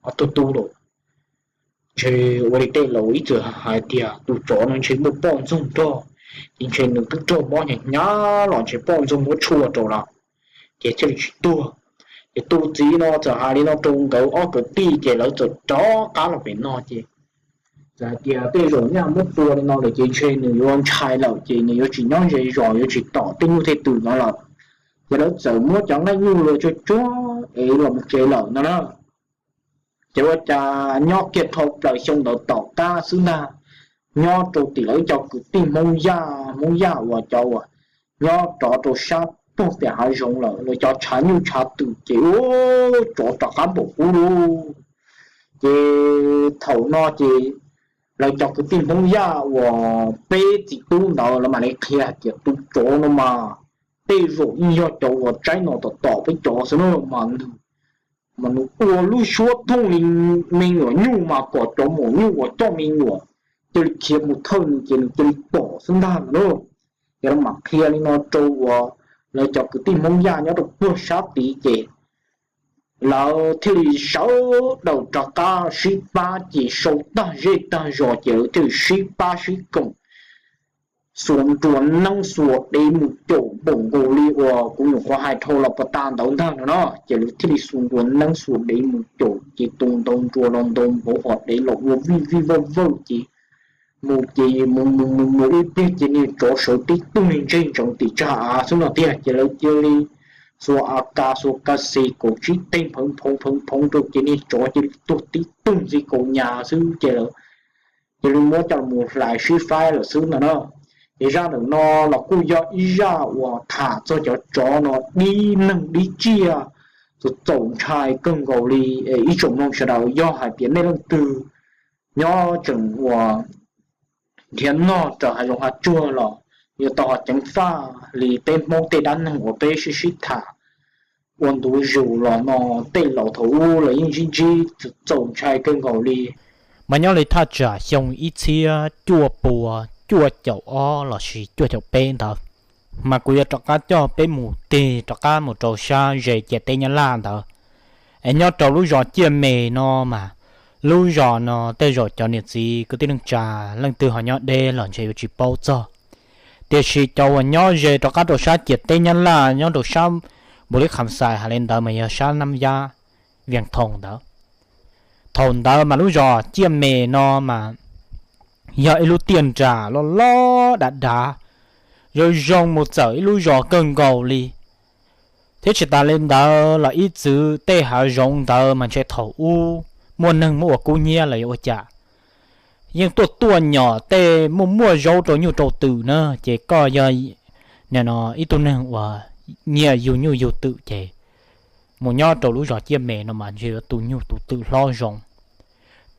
ob tug tub lauj, ntshe ua li tej laus ib txwm hais tias tus tsov no ntshe muaj poj ntxoog nrog, ces ntshe nws twb raug mob hnyav hnyav los ntshe poj ntxoog muab tshuaj rau lawm ces thiaj li tsis tuag. Ces tus txiv no txawm hais li no rau nkawd ob kwv tij ces lawv txawm rov qab los pem no ces txawm hais tias tej zaum nyaj muab tua li no lawm ces ntshe nws yuav ntshai lawm ces nws yuav tsis nyob ze zos yuav tsis tom tej nyuj tej twm no lawm. Ces lawv txawm muab cov nqaij nyuj luag tsuag tsuag es los mus tsev lawm no na. Ces ua cas nyob kiag dhau plaws xyoo ntawd tom qab xwb ntag, nyob rau tim lawv cov kwv tij Hmoob Yaj, Hmoob Yaj uas cov uas nyob rov rau sab puag pem hav zoov lawm, lawv cov tshav nyuj tshav twm ces ua tsov rov qab npaum qub lauj. Ces thaum no ces lawv cov kwv tij Hmoob Yaj uas peb txiv tub ntawd lawv mam li qhia hais tias tus tsov no mas tej zaum yeej yog cov uas tsaib no tom tom peb cov xwb na mas nws mas nws ua lub suab thooj li me nyuam nyuj mas kom cov maum nyuj uas coj me nyuam cia li khiav mus thawj nws ces nws cia li pom xwb ntag no na. Ces lawv mam qhia li no rau uas lawv cov kwv tij Hmoob Yaj nyob rau puag sab tid ces lawv thiaj li sawv daws rov qab sib pab ces sau tag zej tag zos ces lawv thiaj li sib pab sib koom xuas nruas neeb xuas dev mus caum npaum nkaus li uas kuv nyuam qhuav hais dhau los pas tas ntawd ntag no na. Ces lawv thiaj li xuas nruas neeb xuas dev mus caum ces tus ntaus nruas los ntaus npaum hos dev los ua vij vij vawj vawj ces mus ces mus mus mus mus ib pliag ces niag tsov sawv tib tug niag ntsej ntsees tim tsag av xwb no tiag ces lawv cia li xuas a kas xuas kas xis kaum tsib teg pheev phoov pheev phoov rau ces niag tsov cia li tuag tib tug ntxi kaus nyas xwb ces lawv cia li muab coj los hlais sib faib lawm xwb ntag na. Ces zaj ntawm no los kuj yog ib zaj uas tham txog cov tsov no dib neeg dib tsiaj txaus ntshai kawg nkaus li. Ib tsoom mloog sawv daws yog hais tias nej leej twg nyob tseem uas nrhiav noj raws hav zoov hav tsuag los yuav tau ho ceev faj li peb Hmoob tej dab neeg uas peb sib sib tham ua ntu zus los no. Tej laus thaum ub los yeej ntsib ntsib txaus ntshai kawg nkaus li. Mas nyob li thaj tsam xyoo ib txhiab cuaj pua cuaj caum ob lossis cuaj caum peb ntawd, mas kuv yuav rov qab coj peb mus tig rov qab mus rau sab ze ciam teb Nyab Laj ntawd. Es nyob rau lub zos Ciaj Mes no mas, lub zos no tej zaum cov niam txiv kwv tij neej tsa leej twg ho nyob deb los ntshe yuav tsis paub txog. Tiam sis cov uas nyob ze rov qab rau sab ciam teb Nyab Laj nyob rau sab Npus Lis Kham Xais hais li ntawd mas yog sab Nab Yab, Vias Thoos ntawd. Thaum ntawd mas lub zos Ciaj Mes no mas yog ib lub tiaj nras loj loj dav dav, zoo zoo mus txawm ib lub zos kawg nkaus li. Thiab tsis tas li ntawd los ib txwm tej hav zoov ntawd mas ntshe thaum ub muaj neeg muab ua kub hnyiab los yuav ua cas, yeej tuaj tuaj nyom tej muaj muaj zaub rau nyuj rau twm na. Ces koj yog nim no ib tug neeg uas nyiam yug nyuj yug twm ces mus nyob rau lub zos Ciaj Mes no mas ntshe yuav tu nyuj tu twm hlob zoo.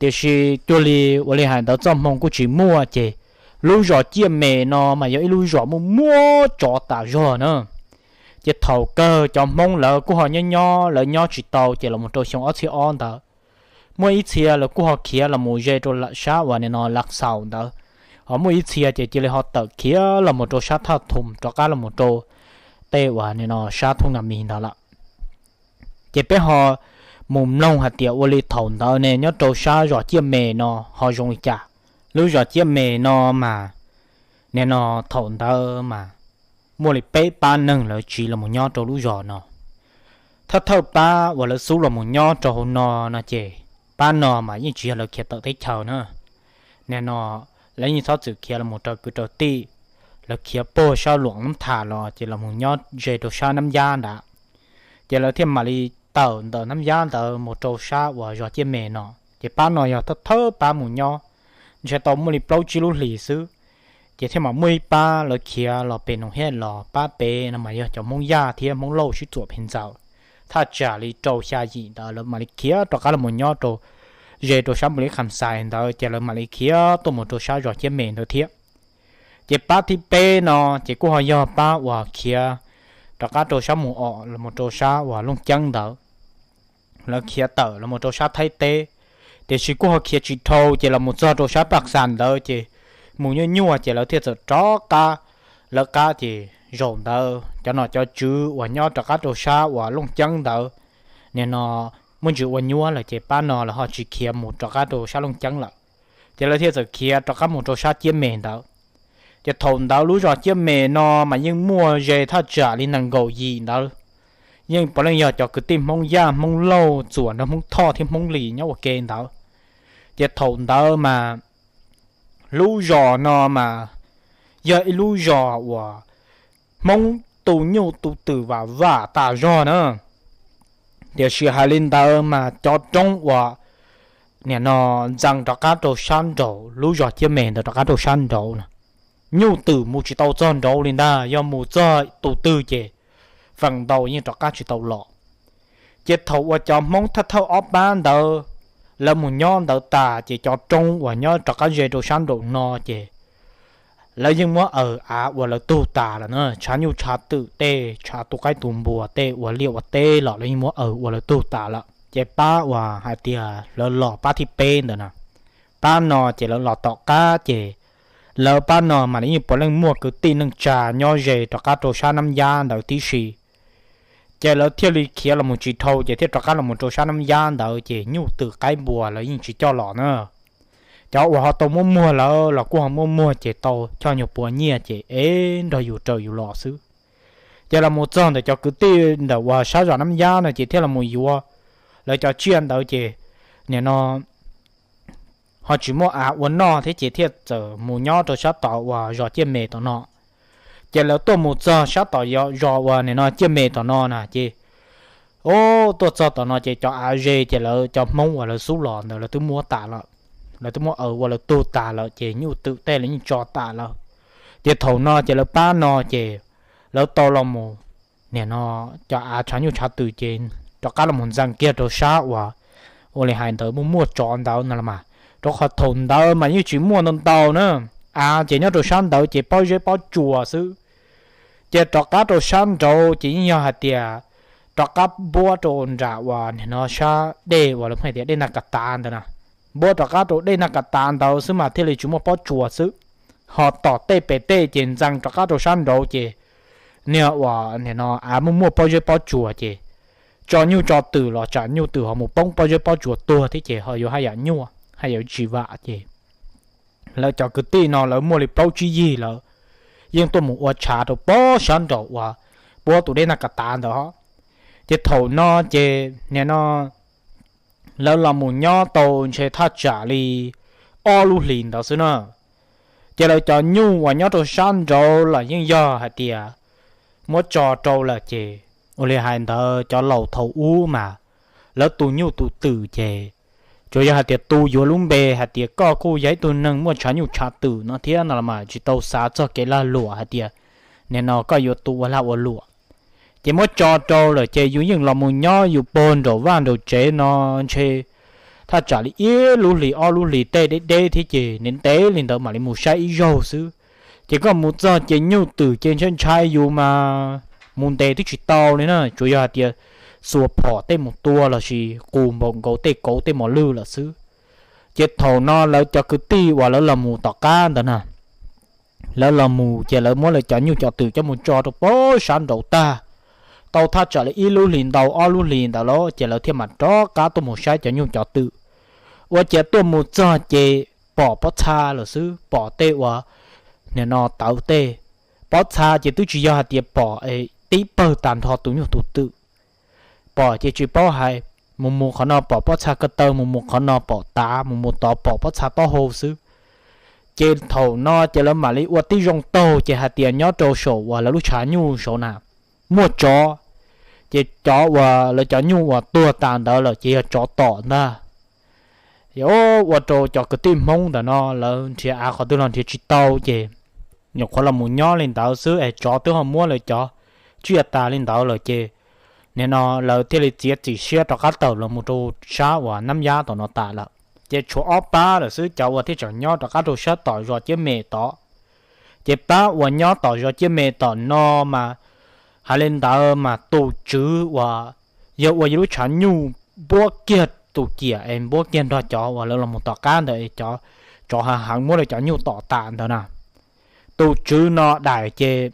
Tiam sis cuag li ua li hais ntawd txoj hmoo kuj tsis muaj ces lub zos Ciaj Mes no mas yog ib lub zos muaj muaj tsov tas zog na. Ces thaum kawg cov Hmoob lawv kuj ho nyob nyob lawv nyob tsis tau ces los mus rau xyoo ob txhiab ob ntawd, muaj ib txhia lawv kuj ho khiav los mus ze rau sab uas nim no Las Xaus ntawd, ho muaj ib txhia ces cia li ho tawm khiav los mus rau sab Thaj Thum rov qab los mus rau tej uas nim no sab Thooj Nas Mis ntawd lawm. Ces peb ho mus mloog hais tias ua li thaum ntawd ne nyob rau sab zos Ciaj Mes no ho zoo li cas. Lub zos Ciaj Mes no mas nim no thaum ntawd mas muaj li peb pab neeg lawv tsiv los mus nyob rau lub zos no. Thawj thawj pab uas lawv xub los mus nyob rau hauv no no ces pab no mas yeej tsis yog lawv khiav tawm teb chaws na. Nim no lawv yeej txhob txwm khiav los mus raws kwv raws tij, lawv khiav puag sab Luam Nab Thas los ces los mus nyob ze rau sab Nab Yab ntawd. Ces lawv thiaj mam li tawm ntawm Nab Yab ntawd mus rau sab uas zos Ciaj Mem no. Ces pab no yog thawj thawj pab mus nyob, ntshe tau muaj li plaub tsib lub hlis xwb. Ces thiaj mam muaj ib pab lawv khiav los pem Noom Hiaj los, pab pem no mas yog cov Hmoob Yaj thiab Hmoob Lauj sib txuam pes ntxaws. Thaj tsam li rau xya yim ntawd lawv mam li khiav rov qab los mus nyob rau ze rau sab Npus Lis Kham Xais ntawd, ces lawv mam li khiav tuaj mus rau sab zos Ciaj Mem ntawd thiab. Ces pab thib peb no ces kuj ho yog pab uas khiav rov qab rau sab Mus Om los mus rau sab uas Looj Ceeb ntawd. Lawv khiav tawm los mus rau sab Thaib teb, tiam sis kuj ho khiav tsis dhau ces los mus txog rau sab Paj Xas ntawd ces mus nyuaj nyuaj ces lawv thiaj txawm rov qab, lawv qab ces zaum ntawd cov nom cov tswv uas nyob rov qab rau sab uas Looj Ceeb ntawd, nim no muaj ntsis ua nyuab lawm ces pab no lawv ho tsis khiav mus rov qab rau sab Looj Ceeb lawm. Ces lawv thiaj txawm khiav rov qab mus rau sab Ciaj Mem ntawd. Ces thaum ntawd lub zos Ciaj Mem no mas yeej muaj ze thaj tsam li nees nkaum yim ntawd, yeej puav leej yog cov kwv tij Hmoob Yaj, Hmoob Lauj, txuas nrog Hmoob Thoj thiab Hmoob Lis nyob ua ke ntawd. Ces thaum ntawd mas lub zos no mas yog ib lub zos uas Hmoob tu nyuj tu twm vam vam tas zog na. Tiam sis hais li ntawd mas cov roob uas nim no ntxees rov qab rau sab nraud, lub zos Ciaj Mem ntawd rov qab rau sab nraud no, nyuj twm mus tsis tau txog nraud li ntag, yog mus txog tus twg ces feem ntau yeej rov qab tsis tau los. Ces thaum uas cov Hmoob thawj thawj ob pab ntawd lawv mus nyob ntawd tas ces cov roob uas nyob rov qab ze rau sab nraum no ces lawv yeej muab aws av ua lawv tug tas lawm na. Tshav nyuj tshav twm tej, tshav tu qaib tu npua tej, ua liaj ua teb los lawv yeej muab aws ua lawv tug tas lawm. Ces pab uas hais tias lawv los pab thib peb ntawd na, pab no ces lawv los tom qab ces lawv pab no mas lawv yeej puav leej muaj kwv tij neej tsa nyob ze rov qab rau sab Nab Yab ntawd tib si. Ces lawv thiaj li khiav los mus tsis dhau ces thiaj rov qab los mus rau sab Nab Yab ntawd ces nyuj twm qaib npua lawv yeej tsis coj los na. Cov uas ho tau muab muag lawm los kuj ho muab muag ces tau choj nyuag puas nyiaj ces ev nrog yus raws yus los xwb. Ces los mus txog ntawm cov kwv tij ntawm uas sab zos Nab Yab no ces thiaj los mus yuav lawv cov tsiaj ntawd ces nim no ho tsis muaj av ua noj thiab ces thiaj txawm mus nyob rau sab tom uas zos Ciaj Mem tom no. Ces lawv tuaj mus txog sab tom zos uas nim no Ciaj Mem tom no na ces, o, tuaj txog tom no ces cov av ze ces lawv cov Hmoob uas lawv xub los ntawd lawv twb muab tas lawm, lawv twb muab aws ua lawv tug tas lawm ces nyuj twm tej lawv yeej tso tas lawm. Ces thaum no ces lawv pab no ces lawv tau los mus, nim no cov av tshav nyuj tshav twm ces rov qab los mus ntxees kiag rau sab uas, ua li hais ntawd muaj muaj tsov ntawd no los mas, rau qhov thaum ntawd mas yeej tsis muaj ntau ntau na, av ces nyob rau sab ntawd ces pob zeb pob tsuas xwb. Ces rov qab rau sab nraud ces yeej yog hais tias rov qab npuab rau nram uas nim no sab dej uas lawv pheej tias dej Naj Kas Tav ntawd na, npuab rov qab rau dej Naj Kas Tav ntawd xwb mas thiaj li tsis muaj pob tsuas xwb. Ho tom tej pem tej ces ntxees rov qab rau sab nraud ces niag uas nim no av muaj muaj pob zeb pob tsuas ces tso nyuj tso twm los tsam nyuj twm ho mus poob pob zeb pob tsuas tuag thiab ces ho yuav haj yam nyuaj haj yam tsis vam ces lawv cov kwv tij no lawv muaj li plaub tsib yig lawm, yeej tuaj mus ua tshav rau pob sab nraum uas puab tus dej Naj Kas Tav ntawd os. Ces thaum no ces nim no lawv los mus nyob tau ntshe thaj tsam li ob lub hlis ntawd xwb na. Ces lawv cov nyuj uas nyob rau sab nraud los yeej yog hais tias muab tso rau lawm ces, ua li hais ntawd cov laus thaum ub mas lawv tu nyuj tu twm ces tsuas yog hais tias tu yuav lub npe hais tias koj kuj yog ib tug neeg muaj tshav nyuj tshav twm no thiab no los mas tsis tau xav txog kev lag luam hais tias nim no koj yuav tu ua lag ua luam. Ces muab tso rau lawm ces yus yeej los mus nyob yus puag nraum vaj nraum tsev no ntshe thaj tsam li ib lub hlis ob lub hlis tej deb deb thiab ces ntev ntev li ntawd mam li mus saib ib zaug xwb. Ces koj mus txog ces nyuj twm ces ntshai ntshai yus mas mus ntes twb tsis tau li na, tsuas yog hais tias xuas phom tej mus tua lossis qus npaum nkaus tej kauv tej mos lwj lawm xwb. Ces thaum no lawv cov kwv tij uas lawv los mus tom qab ntawd na, lawv los mus ces lawv muab lawv cov nyuj cov twm coj mus tso rau pob sab nraud tag. Tau thaj tsam li ib lub hlis ntau ob lub hlis ntawd los ces lawv thiaj mam rov qab tuaj mus saib cov nyuj cov twm. Ua ciav tuaj mus txog ces pom pob txha lawm xwb, pom tej uas nim no tawv tej, Pob txha ces twb tsis yog hais tias pom tib pawg tag nrho tus nyuj tus twm, pom ces tsis paub hais, mus mus qhov no pom pob txha ko taw, mus mus qhov no pom tav, mus mus tod pom pob txha taub hau xwb. Ces thaum no ces lawv mam li ua tib zoo taug ces hais tias nyob rau saum uas lawv lub tshav nyuj saud na muaj tsov, ces cov uas lawv cov nyuj uas tuag tas ntawd lawm ces yog tsov tom ntag. Ua rau cov kwv tij Hmoob ntawm no lawv nrhiav av qhov twg los nrhiav tsis tau ces nyuam qhuav los mus nyob li ntawd xwb es tsov twb ho muab lawv cov tsiaj tas li ntawd lawm ces nim no lawv thiaj li txiav txim siab rov qab tawm los mus rau sab uas Nab Yab tom no tas lawm. Ces tshuav ob pab lawm xwb cov uas thiaj tseem nyob rov qab rau sab tom zos Ciab Me tod. Ces pab uas nyob tom zos Ciab Me tom no mas hais li ntawd mas tus tswv uas yog ua yog lub tshav nyuj npuab kiag tus ciam es npuab kiag nrog cov uas lawv los mus tom qab ntawd es cov tsov heev heev muab lawv cov nyuj tom tas ntawd na. Tus tswv no daim ces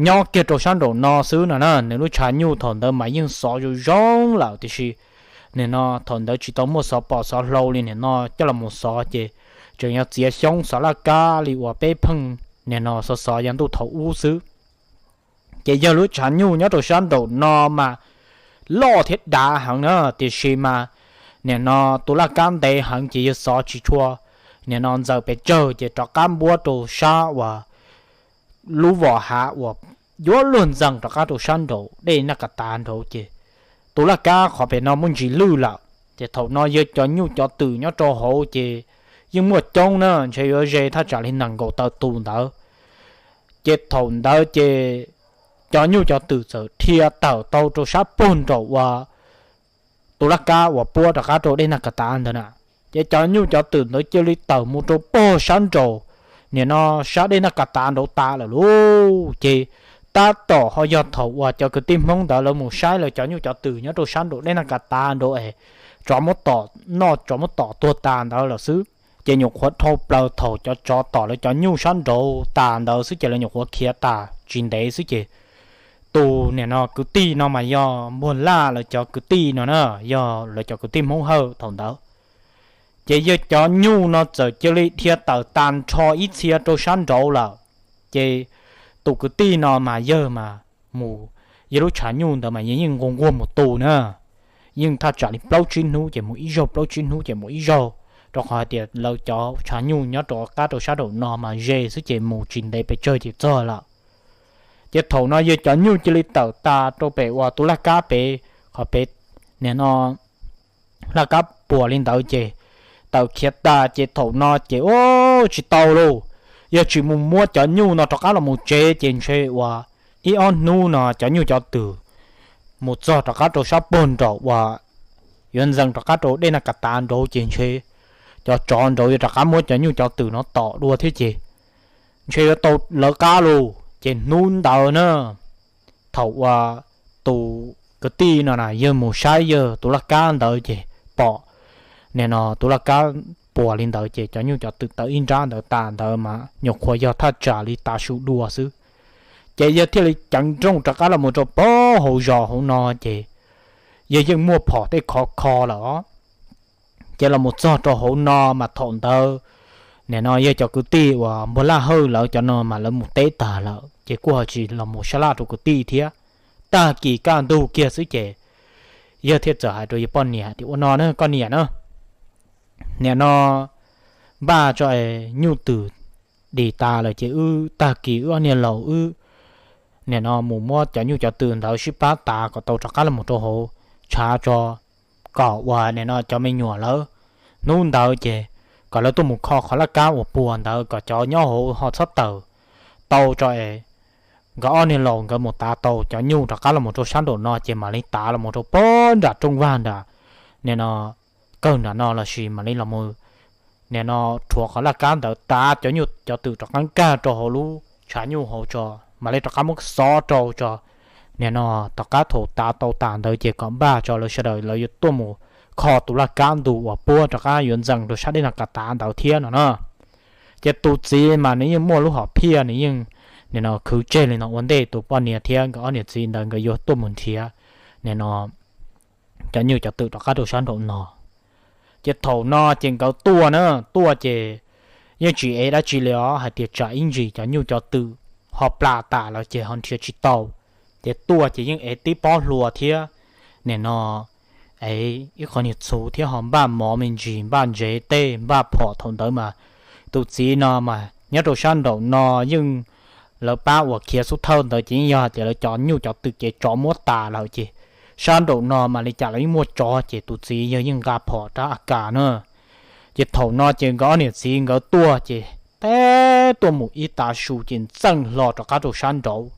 nyob kiag rau sab nraum no xwb no na, nws lub tshav nyuj thaum ntawd mas yeej xov zoo zoo lawm tiam sis nim no thaum ntawd tsis tau muaj xov pos xov hlau li nim no coj los mus xov ces tseem yog txiav xyoob xov laj kab li uas peb pheej nim no xov xov yav ntuj thaum ub xwb. Ces yog lub tshav nyuj nyob rau sab nraum no mas loj thiab dav heev na, tiam sis mas nim no tus laj kab ntev heev ces yawg xov tsis tshua nim no ntxaws pes tsawg ces rov qab npuab rau sab uas lub vos hav uas yuav luag ntxees rov qab rau sab nraum dej Naj Kas Tav nraud ces tus laj kab qhov pem no muaj ntsis lwj lawm. Ces thaum no yawg cov nyuj cov twm nyob rau hauv ces yeej muaj coob na, ntshe yuav ze thaj tsam li nees nkaum tawm tus ntawd. Ces thaum ntawd ces cov nyuj cov twm txawm dhia tawm tau rau sab puag nraum uas tus laj kab uas puab rov qab rau dej Naj Kas Tav ntawd na. Ces cov nyuj cov twm ntawd cia li tawm mus rau puag sab nraum nim no sab dej Naj Kas Tav nraud tas lawm lauj. Ces tab tom ho yog thaum uas cov kwv tij Hmoob ntawd lawv mus saib lawv cov nyuj cov twm nyob rau sab nraum dej Naj Kas Tav nraud es tsov muab tom noj tsov muab tom tuag tas ntawd lawm xwb. Ces nyuam qhuav dhau plaws thaum cov tsov tom lawv cov nyuj sab nraud tas ntawd xwb ces lawv nyuam qhuav khiav tas tsis ntev xwb ces tus nim no kwv tij no mas yog Npuag Laj lawv cov kwv tij no na, yog lawv cov kwv tij Hmoob Hawj thaum ntawd. Ces yawg cov nyuj no txawm cia li dhia tawm tag nrho ib txhia rau sab nraud lawm. Ces tus kwv tij no mas yawg mas mus, yawg lub tshav nyuj ntawd mas yawg yeej nquag nquag mus tu na, yeej thaj tsam li plaub tsib hnub ces mus ib zaug, plaub tsib hnub ces mus ib zaug, rau qhov hais tias lawv cov tshav nyuj nyob rov qab rau sab nraum no mas ze xwb ces mus tsis ntev pes tsawg ces txog lawm. Ces thaum no yawg cov nyuj cia li tawm tas rau pem uas tus laj kab pem, qhov pem nim no laj kab puas li ntawd ces tawm khiav tas ces thaum no ces ua tsis tau lauj. Yog tsis mus muab cov nyuj no rov qab los mus tsev ces ntshe uas ib ob hnub no cov nyuj cov twm mus txog rov qab rau sab puag nraum uas yuav ntxees rov qab rau dej Naj Kas Tav nraud ces ntshe cov tsov nraud yuav rov qab muab cov nyuj cov twm no tom dua thiab ces ntshe yuav tau lawv qab lauj. Ces hnub ntawd na, thaum uas tus kwv tij no na yawg mus saib yawg tus laj kab ntawd ces pom nim no tus laj kab puas li ntawd ces cov nyuj cov twm tawm ib nrab ntawd tas ntawd mas nyuam qhuav yog thaj tsam li tav su dua xwb. Ces yawg thiaj li ceev nrooj rov qab los mus rau puag hauv zos hauv no ces yawg yeej muaj phom tej khov kho lawm os. Ces los mus txog rau hauv no mas thaum ntawd nim no yawg cov kwv tij uas Npuag Laj Hawj lawv cov no mas lawv mus teb tag lawm ces kuj ho tsis los mus sab laj rau kwv tij thiab. Tag kis kaj ntug kiag xwb ces yawg thiaj txawm hais rau yawg poj niam tias, ua no na koj niam na, nim no npaj tso es nyuj twm dim tas lawm ces wb tag kis wb ob niag laus wb nim no mus muab cov nyuj cov twm ntawd sib pab tas kom tau rov qab los mus rau hauv tshav tso, kom uas nim no cov me nyuam lawv hnub ntawd ces kom lawv tuaj mus kho qhov laj kab uas puas ntawd kom cov nyob hauv ho txhob tawm tau tso es nkawd ob niag laus nkawd mus tav tau cov nyuj rov qab los mus rau sab nraum no ces mam li tav los mus rau puag nram rooj vag nram nim no kawg nram no lossis mam li los mus nim no rhuav qhov laj kab ntawd tav cov nyuj cov twm rov qab nkag rau hauv lub tshav nyuj hauv tso, mam li rov qab muab xov rau tso. Nim no tom qab thaum tav tau tas ntawd ces kom npaj tso lawv sawv daws lawv yuav tuaj mus kho tus laj kab ntu uas puab rov qab yuav ntxees rau sab dej Naj Kas Tav ntawd thiab no na. Ces tus txiv mas nws yeej muaj lub hom phiaj, nws yeej nim no khwv tseg li no ua ntej tus poj niam thiab nkawd ob niam txiv ntawd nkawd yuav tuaj mus nrhiav nim no cov nyuj cov twm rov qab rau sab nraum no. Ces thaum no ces nkawd tuaj na, tuaj ces yeej tsis ev dab tsi li os, hais tias tsam ib ntsis cov nyuj cov twm ho plam tas lawm ces ho nrhiav tsis tau. Ces tuaj ces yeej ev tib pob hlua thiab, nim no, ev ib qho niag txhuv thiab ho npaj mov me ntsis, npaj ntsev tej, npaj phom. Thaum ntawd mas tus txiv no mas nyob rau sab nraum no yeej, lawv pab uas khiav xub thawj ntawd ces yeej yog hais tias lawv cov nyuj cov twm ces tsov muab tas lawm ces sab nraum no mas li cas los yeej muaj tsov ces tus txiv yog yeej nqa phom rab a kas na. Ces thaum no ces nkawd ob niam txiv nkawd tuaj ces teb tuaj mus ib tav su ces ntxeej hlo rov qab rau sab nraud.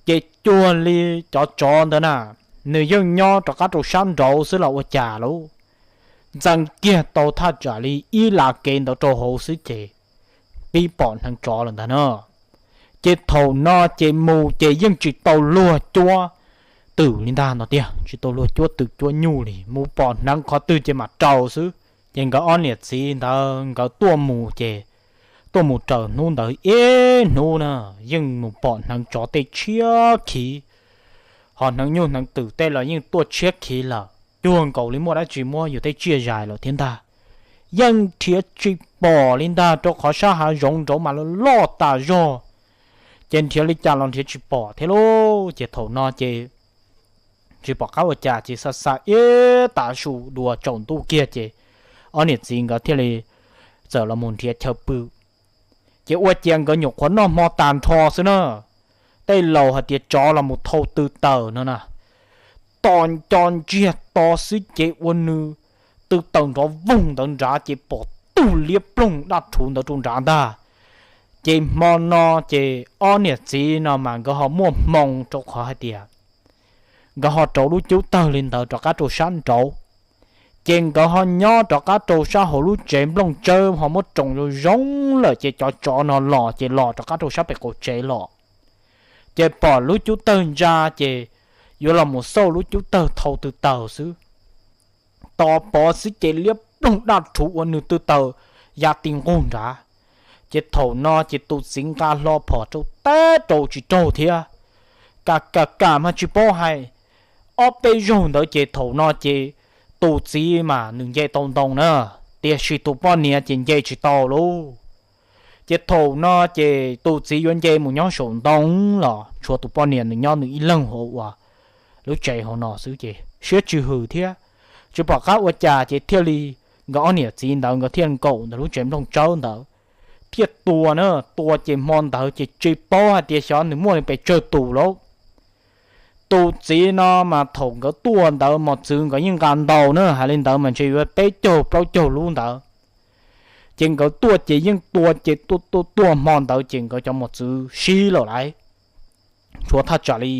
Ces cuag li cov tsov ntawd na, nws yeej nyob rov qab rau sab nraud xwb los ua cas lauj, ntxeej kiag tau thaj tsam li ib la kev ntawd rau hauv xwb ces pib pom hneev tsov lawm ntag no. Ces thaum no ces mus ces yeej tsis tau luag cuab twm li ntag no tiag, tsis tau luag cuab twm cuab nyuj li, mus pom hneev qhov twg ces mam raws xwb. Ces nkawd ob niam txiv ntawd nkawd tuaj mus ces tuaj mus raws hnub ntawd ib hnub na, yeej mus pom hneev tsov tej tshiab khiv, ho hneev nyuj hneev twm tej los yeej tuaj tshiab khiv lawm, cuag nkaus li muaj dab tsi muab yus tej tsiaj zais lawm thiab ntag. Yeej nrhiav tsis pom li ntag, rau qhov sab hav zoov nraud mas loj tas zog, ces nrhiav li cas los nrhiav tsis pom thiab lauj. Ces thaum no ces tsis pom qab ua cas ces xa xa ib tav su dua tsaus ntuj kiag ces ob niam txiv nkawd thiaj li txawm los mus nrhiav chaw pw. Ces ua ciav nkawd nyuam qhuav noj hmo tag nrho xwb na, tej laus hais tias tsov los mus thau tw taws no na, tos nco ntsiag to xwb ces ua nws tw taws nrov voog ntawd nrad ces pom tug liab ploog daj rhuv ntawd rau nrad ntag. Ces hmo no ces ob niam txiv no mas nkawd ho muaj hmoo rau qhov hais tias nkawd ho rauv lub cub tawg li ntawd rov qab rau sab nraud, ces nkawd ho nyob rov qab rau sab hauv lub tsev nplooj tsawb ho muab roos zoo zoo lawm ces cov tsov no los ces los rov qab rau sab pem qaum tsev los. Ces pom lub cub tawg ntsa ces yuav los mus xauj lub cub tawg thau tw taws xwb, tos pov xwb ces liab ploog daj rhuv ua nws tw taws ya ti nqug nrad. Ces thaum no ces tus txiv nqa hlo phom rau teb rau tsis raug thiab, kam kam kam mas tsis paub hais. Ob peb zaug ntawd ces thaum no ces tus txiv mas nws nce tau ntoo na, tiam sis tus poj niam ces nce tsis tau lauj. Ces thaum no ces tus txiv yuav nce mus nyob saum ntoo los tshuav tus poj niam nws nyob nws ib leeg hauv ua lub tsev hauv no xwb ces siab tsis hwm thiab, tsis pom qab ua cas ces thiaj li nkawd ob niam txiv ntawd nkawd thiaj nkaum ntawm lub tsev nplooj tsawb ntawd thiaj tua na. Tua ces hmo ntawd ces tsis paub hais tias xyov nws muaj li pes tsawg tus lauj. Tus txiv no mas thaum nkawd tuaj ntawd mos txwv nkawd yeej nqa ntau na, hais li ntawd mas ntshe yuav peb caug plaub caug lub ntawd. Ces nkawd tuaj ces yeej tua ces tuaj tuaj tuaj hmo ntawd ces nkawd cov mos txwv sib lawm lauj, tshuav thaj tsam li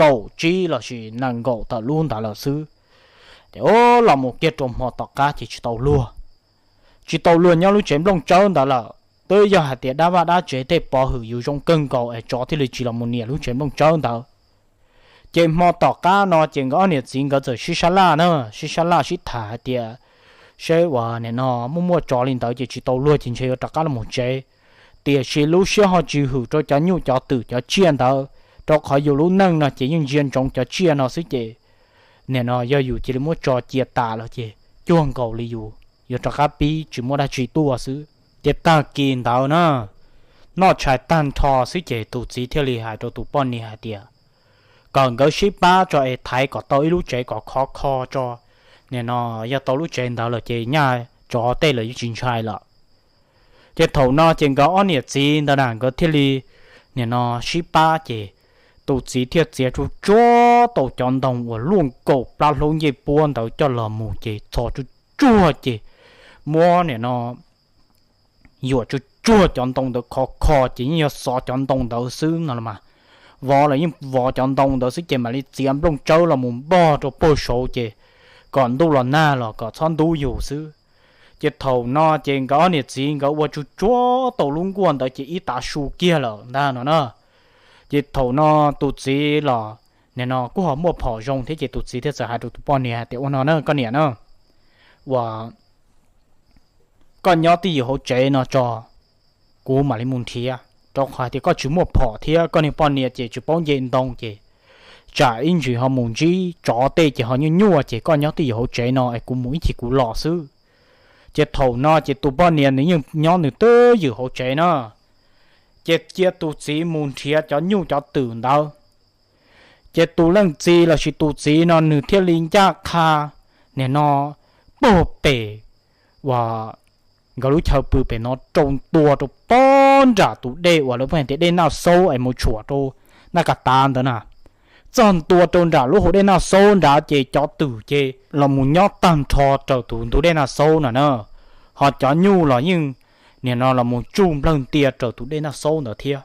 kaum tsib lossis nees nkaum tawm lub ntawd lawm xwb. Ces o, los mus kiag rau hmo tom qab ces tsis tau luag, tsis tau luag nyob lub tsev nplooj tsawb ntawd lawm. Twb yog hais tias dab vaj dab tsev tej pov hwm yus zoo kawg nkaus es tsov thiaj li tsis los mus niam lub tsev nplooj tsawb ntawd. Ces hmo tom qab no ces nkawd ob niam txiv nkawd txawm sib sab laj na, sib sab laj sib tham hais tias seb uas nim no muaj muaj tsov li ntawd ces tsis tau luag ces ntshe yuav rov qab los mus tsev. Tiam sis lub siab ho tsis hwm rau cov nyuj cov twm cov tsiaj ntawd, rau qhov yus lub neej no ces yeej ntsia ntsoov cov tsiaj no xwb ces nim no yog yus cia li muab tso cia tas lawm ces cuag nkaus li yus yuav rov qab pib tsis muaj dab tsi tuaj xwb. Ces tag kis ntawd na, noj tshais tag nrho xwb ces tus txiv thiaj li hais rau tus poj niam hais tias kom nkawd sib pab tso es thaiv kom tau ib lub tsev kom khov kho tso, nim no yog tau lub tsev ntawd lawm ces nyaj tsov tej lawm yeej tsis ntshai lawm. Ces thaum no ces nkawd ob niam txiv ntawd na nkawd thiaj li nim no sib pab ces tus txiv thiaj txiav tsuj tsuag tau cov ntoo uas luaj nkaus plab hlaub ncej puab ntawd coj los mus ces txhos tsuj tsuag ces muab nim no yuam tsuj tsuag cov ntoo ntawd khov kho ces yeej yog xov cov ntoo ntawd xwb no los mas, vov los yeej vov cov ntoo ntawd xwb ces mam li txiav nplooj tsawb los mus npog rau puag saud ces kom ntuj los nag los kom txhob ntub yus xwb. Ces thaum no ces nkawd ob niam txiv nkawd ua tsuj tsuag tau lub nkuaj ntawd ces ib tav su kiag lawm ntag no na. Ces thaum no tus txiv los nim no kuj ho muaj phom zoo thiab ces tus txiv thiaj txawm hais rau tus poj niam hais tias ua no na koj niam na, uas koj nyob twj ywm hauv tsev no tso, kuv mam li mus nrhiav, rau qhov hais tias koj tsis muaj phom thiab koj niag poj niam ces tsis paub nce ntoo ces tsam ib ntsis ho mus ntsib tsov tej ces ho nyuaj nyuaj ces koj nyob twj ywm hauv tsev no es kuv mus ib chim kuv los xwb. Ces thaum no ces tus poj niam nws yeej nyob nws twj ywm hauv tsev na. Ces cia tus txiv mus nrhiav cov nyuj cov twm ntawd. Ces tus leej txiv lossis tus txiv no nws thiaj li ncaj qha, nim no puag pem uas nkawd lub chaw pw pem no rau ntua rau pob nram tus dej uas lawv pheej hais tias dej Naj Xaub es mus tshuam rau Naj Kas Tav ntawd na. Txog ntua rau nram lub hauv dej Naj Xaub nrad ces cov twm ces los mus nyob tag nrho raws tus ntug dej Naj Xaub no na, ho cov nyuj los yeej nim no los mus tsuj nplawg ntia raws tus dej Naj Xaub ntawd thiab.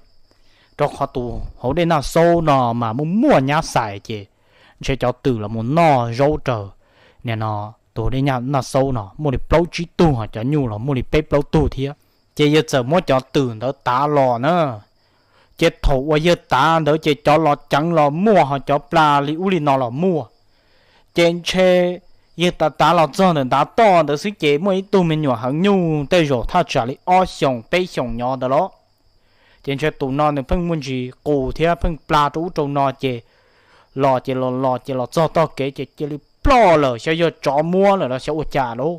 Rau qhov tus hauv dej Naj Xaub no mas muaj muaj nyab xais ces ntshe cov twm los mus noj zaub raws nim no tus hauv dej Naj Xaub no muaj li plaub tsib tug, ho cov nyuj los muaj li peb plaub tug thiab. Ces yawg txawm muab cov twm ntawd tav los na. Ces thaum uas yawg tav ntawd ces cov los ceev los muaj, ho cov pla li ub li no los muaj. Ces ntshe yawg tav tav los txog ntawm ntav toj ntawd xwb ces muaj ib tug me nyuam heev nyuj tej zaum thaj tsam li ob xyoos peb xyoos nyob ntawd los. Ces ntshe tus no nws pheej muaj ntsis qus thiab pheej pla rau ub rau no ces los ces los los ces los txog toj kev ces cia li ploj lawm, xyov yog tsov muab lawm los xyov ua cas lauj.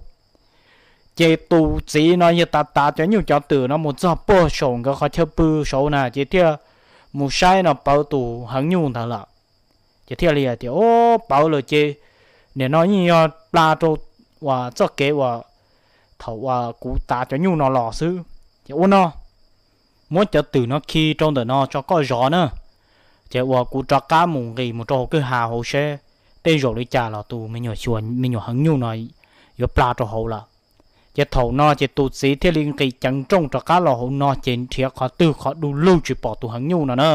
Ces tus txiv no yawg tav tav cov nyuj cov twm no mus txog puag saum nkawd qhov chaw pw saud na ces thiaj mus saib no pawv tus heev nyuj ntawd lawm. Ces thiaj li hais tias, o, pawv lawm ces nim no yeej yog pla rau uas txoj kev uas thaum uas kuv tav cov nyuj no los xwb. Ces ua no, muab cov twm no khi rau ntawm no tso koj zov na. Ces uas kuv rov qab mus nqis mus rau hauv kwj ha hauv seb tej zaum li cas los tus me nyuam heev nyuj no yuav pla rau hauv lawm. Ces thaum no ces tus txiv thiaj li nqis ceev nrooj rov qab los hauv no ces nrhiav qhov twg qhov du lug tsis pom tus heev nyuj no na.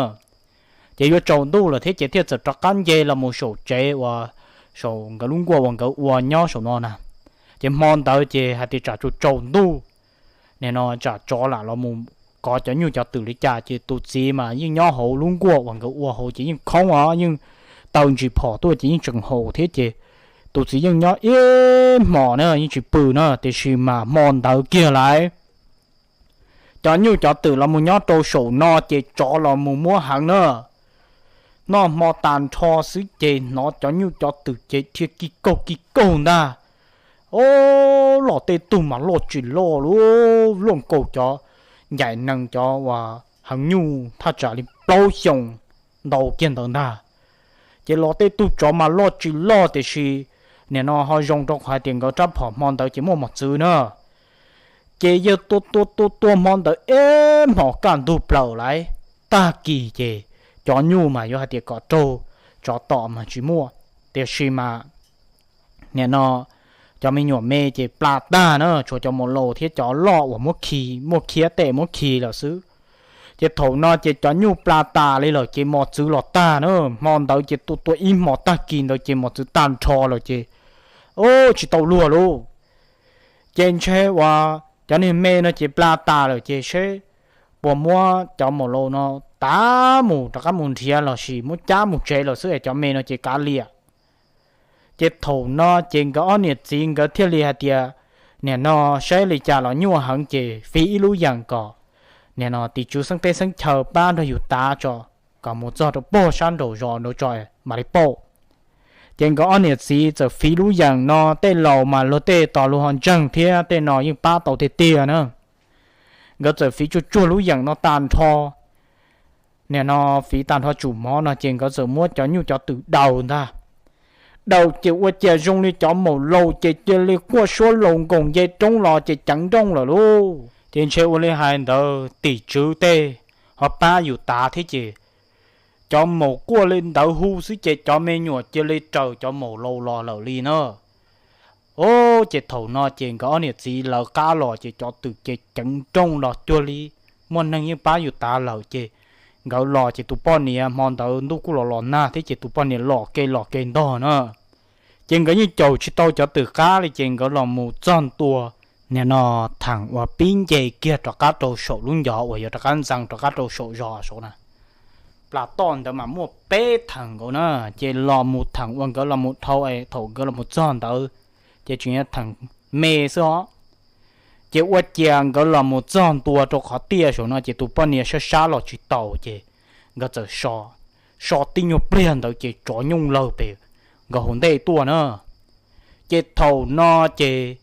Ces yuav tsaus ntuj lawm thiab ces thiaj txawm rov qab nce los mus saum tsev uas saum nkawd lub nkuaj uas nkawd ua nyob saum no na. Ces hmo ntawd ces hais tias tsam tsaus tsaus ntuj, nim no tsam tsov lam los mus kov cov nyuj cov twm li cas ces tus txiv mas yeej nyob hauv lub nkuaj uas nkawd ua hauv ces yeej khoob os, yeej taw ntsis phom tuaj ces yeej tseem haus thiab ces tus txiv yeej nyob ib hmos na yeej tsis pw na, tiam sis mas hmo ntawd kiag lauj, cov nyuj cov twm los mus nyob rau saum no ces tsov los mus muab heev na. Noj hmo tag nrho xwb ces hnov cov nyuj cov twm ces dhia ki kaug ki kaug ntag. O, los tej tug mas loj tsis loj lauj, luaj nkaus cov ncaim nees cov uas heev nyuj thaj tsam li plaub xyoos ntau kiag ntawd ntag. Ces los tej tug tsov mas loj tsis loj tiam sis nim no ho zoo rau qhov hais tias nkawd rab phom hmo ntawd ces muaj mos txwv na. Ces yawg tua tua tua tua hmo ntawd ib hmos kaj ntug plaws lauj, tag kis ces cov nyuj mas yuav hais tias kom raug tsov tom mas tsis muaj, tiam sis mas nim no cov me nyuam me ces pla tag na, tshuav cov maum laus thiab cov loj uas muab khi, muaj khiab tej muab khi lawm xwb. Ces thaum no ces cov nyuj pla tas li lawm ces mos txwv los tag na, hmo ntawd ces tua tua ib hmos tag kis ntawd ces mos txwv tag nrho lawm ces, o, tsis tau luag lauj. Ces ntshe uas cov niag me no ces pla tas lawm ces seb puas muab cov maum laus no tav mus rov qab mus nrhiav lossis muab cab mus tsev lawm xwb es cov me no ces kav liam. Ces thaum no ces nkawd ob niam txiv nkawd thiaj li hais tias, nim no saib li cas los nyuaj heev ces fiv ib lub yeem kom nim no tim tswv xeeb teb xeeb chaw pab nrog yus tav tso, kom mus txog rau puag sab nraum zos nraud tso mam li pauj. Ces nkawd ob niam txiv txawm fiv lub yeem no, tej laus mas luag tej tos luag ho ntseeg thiab tej no yeej pab tau tiag tiag na. Nkawd txawm fiv tsuag tsuag lub yeem no tag nrho, nim no fiv tag nrho tsum mov no ces nkawd txawm muab cov nyuj cov twm daws ntag. Daws ces ua cas zoo li cov maum laus ces cia li quaj suab laus nkoos nce roob los ces ceev nrooj lawm lauj. Ces ntshe ua li hais ntawd tim tswv tej ho pab yus tav thiab ces cov maum quaj li ntawd hu xwb ces cov me nyuam cia li raws cov maum laus los lawm li na. O, ces thaum no ces nkawd ob niam txiv lawv qab los ces cov twm ces ceev nrooj los cuag li muaj neeg yeej pab yus tav lawm ces nkawd los ces tus poj niam hmo ntawd ntuj kuj los los nag thiab ces tus poj niam los kev los kev ntog na. Ces nkawd yeej caum tsis tau cov twm qab li ces nkawd los mus txog ntua nim no theem uas pib nce kiag rov qab rau saum lub ncov uas yuav rov qab ntxeev rov qab rau saum zos saud na. Plas toj ntawd mas muaj peb theem nkaus na, ces los mus theem uas nkawd los mus dhau es thaum nkawd los mus txog ntawd ces tseem yog theem me xwb os. Ces ua ciav nkawd los mus txog ntua rau qhov tiaj saum no ces tus poj niam sab sab los tsis taus ces nkawd txawm so, so tib nyuag pliag ntawd ces tsov nyooj lawg pem nkawd hauv ntej tuaj na. Ces thaum no ces,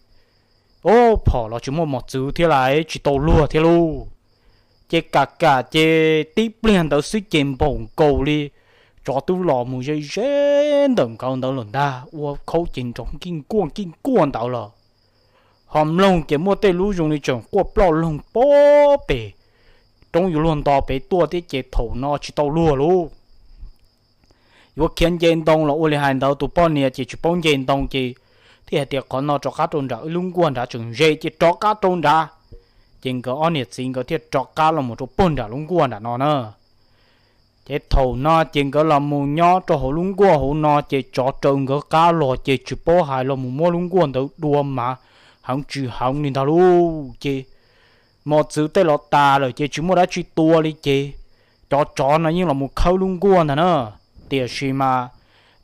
o, phom los tsis muaj mos txwv thiab lauj, tsis tau luag thiab lauj. Ces kam kam ces tib pliag ntawd xwb ces npaum nkaus li tsov twb los mus ze ze ntawm nkawd ntawd lawm ntag, ua khaub ces nrov kij kuaj kij kuaj ntawd los. Ho mloog ces muaj tej lub zoo li tseem quaj ploj loog pob pem roob yuav luag nto pem tuaj thiab ces thaum no tsis tau luag lauj. Yuav khiav nce ntoo los ua li hais ntawd, tus poj niam ces tsis paub nce ntoo ces thiaj hais tias qhov no rov qab rau nram wb lub nkuaj nrad tseem ze ces rov qab rau nrad. Ces nkawd ob niam txiv nkawd thiaj rov qab los mus rau puag nram lub nkuaj nram no na. Ces thaum no ces nkawd los mus nyob rau hauv lub nkuaj hauv no ces tsov raws nkawd qab los ces tsis paub hais los mus muab lub nkuaj ntawd dua mas heev tsis heev li ntag lauj. Ces mos txwv tej los tas lawm ces tsis muaj dab tsi tua li ces cov tsov no yeej los mus khawb lub nkuaj ntag na. Tiam sis mas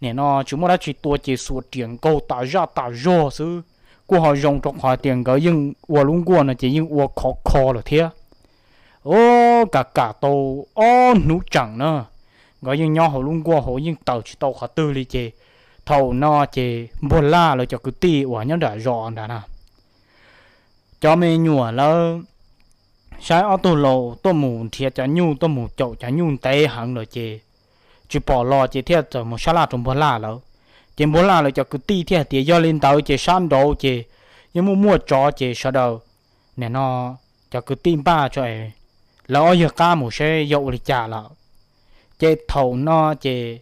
nim no tsis muaj dab tsi tua ces xuas riam nkaug tas zaj tas zog xwb, kuj ho zoo rau qhov tias nkawd yeej ua lub nkuaj no ces yeej ua khov kho lawm thiab. Ua kam kam tau ob hnub tseem na, nkawd yeej nyob hauv lub nkuaj hauv yeej tawm tsis tau qhov twg li ces thaum no ces Npuag Laj lawv cov kwv tij uas nyob nram zos nrad na, cov me nyuam lawv saib ob tug laus tuaj mus nrhiav cov nyuj tuaj mus caum cov nyuj ntev heev lawm ces tsis pom los ces thiaj txawm mus sab laj rau Npuag Laj lawv. Ces Npuag Laj lawv cov kwv tij thiaj hais tias yog li ntawd ces sab nraud ces yeej muaj muaj tsov ces sawv daws nim no cov kwv tij npaj tso es lawv ob yawg qab mus seb yog ua li cas lawm. Ces thaum no ces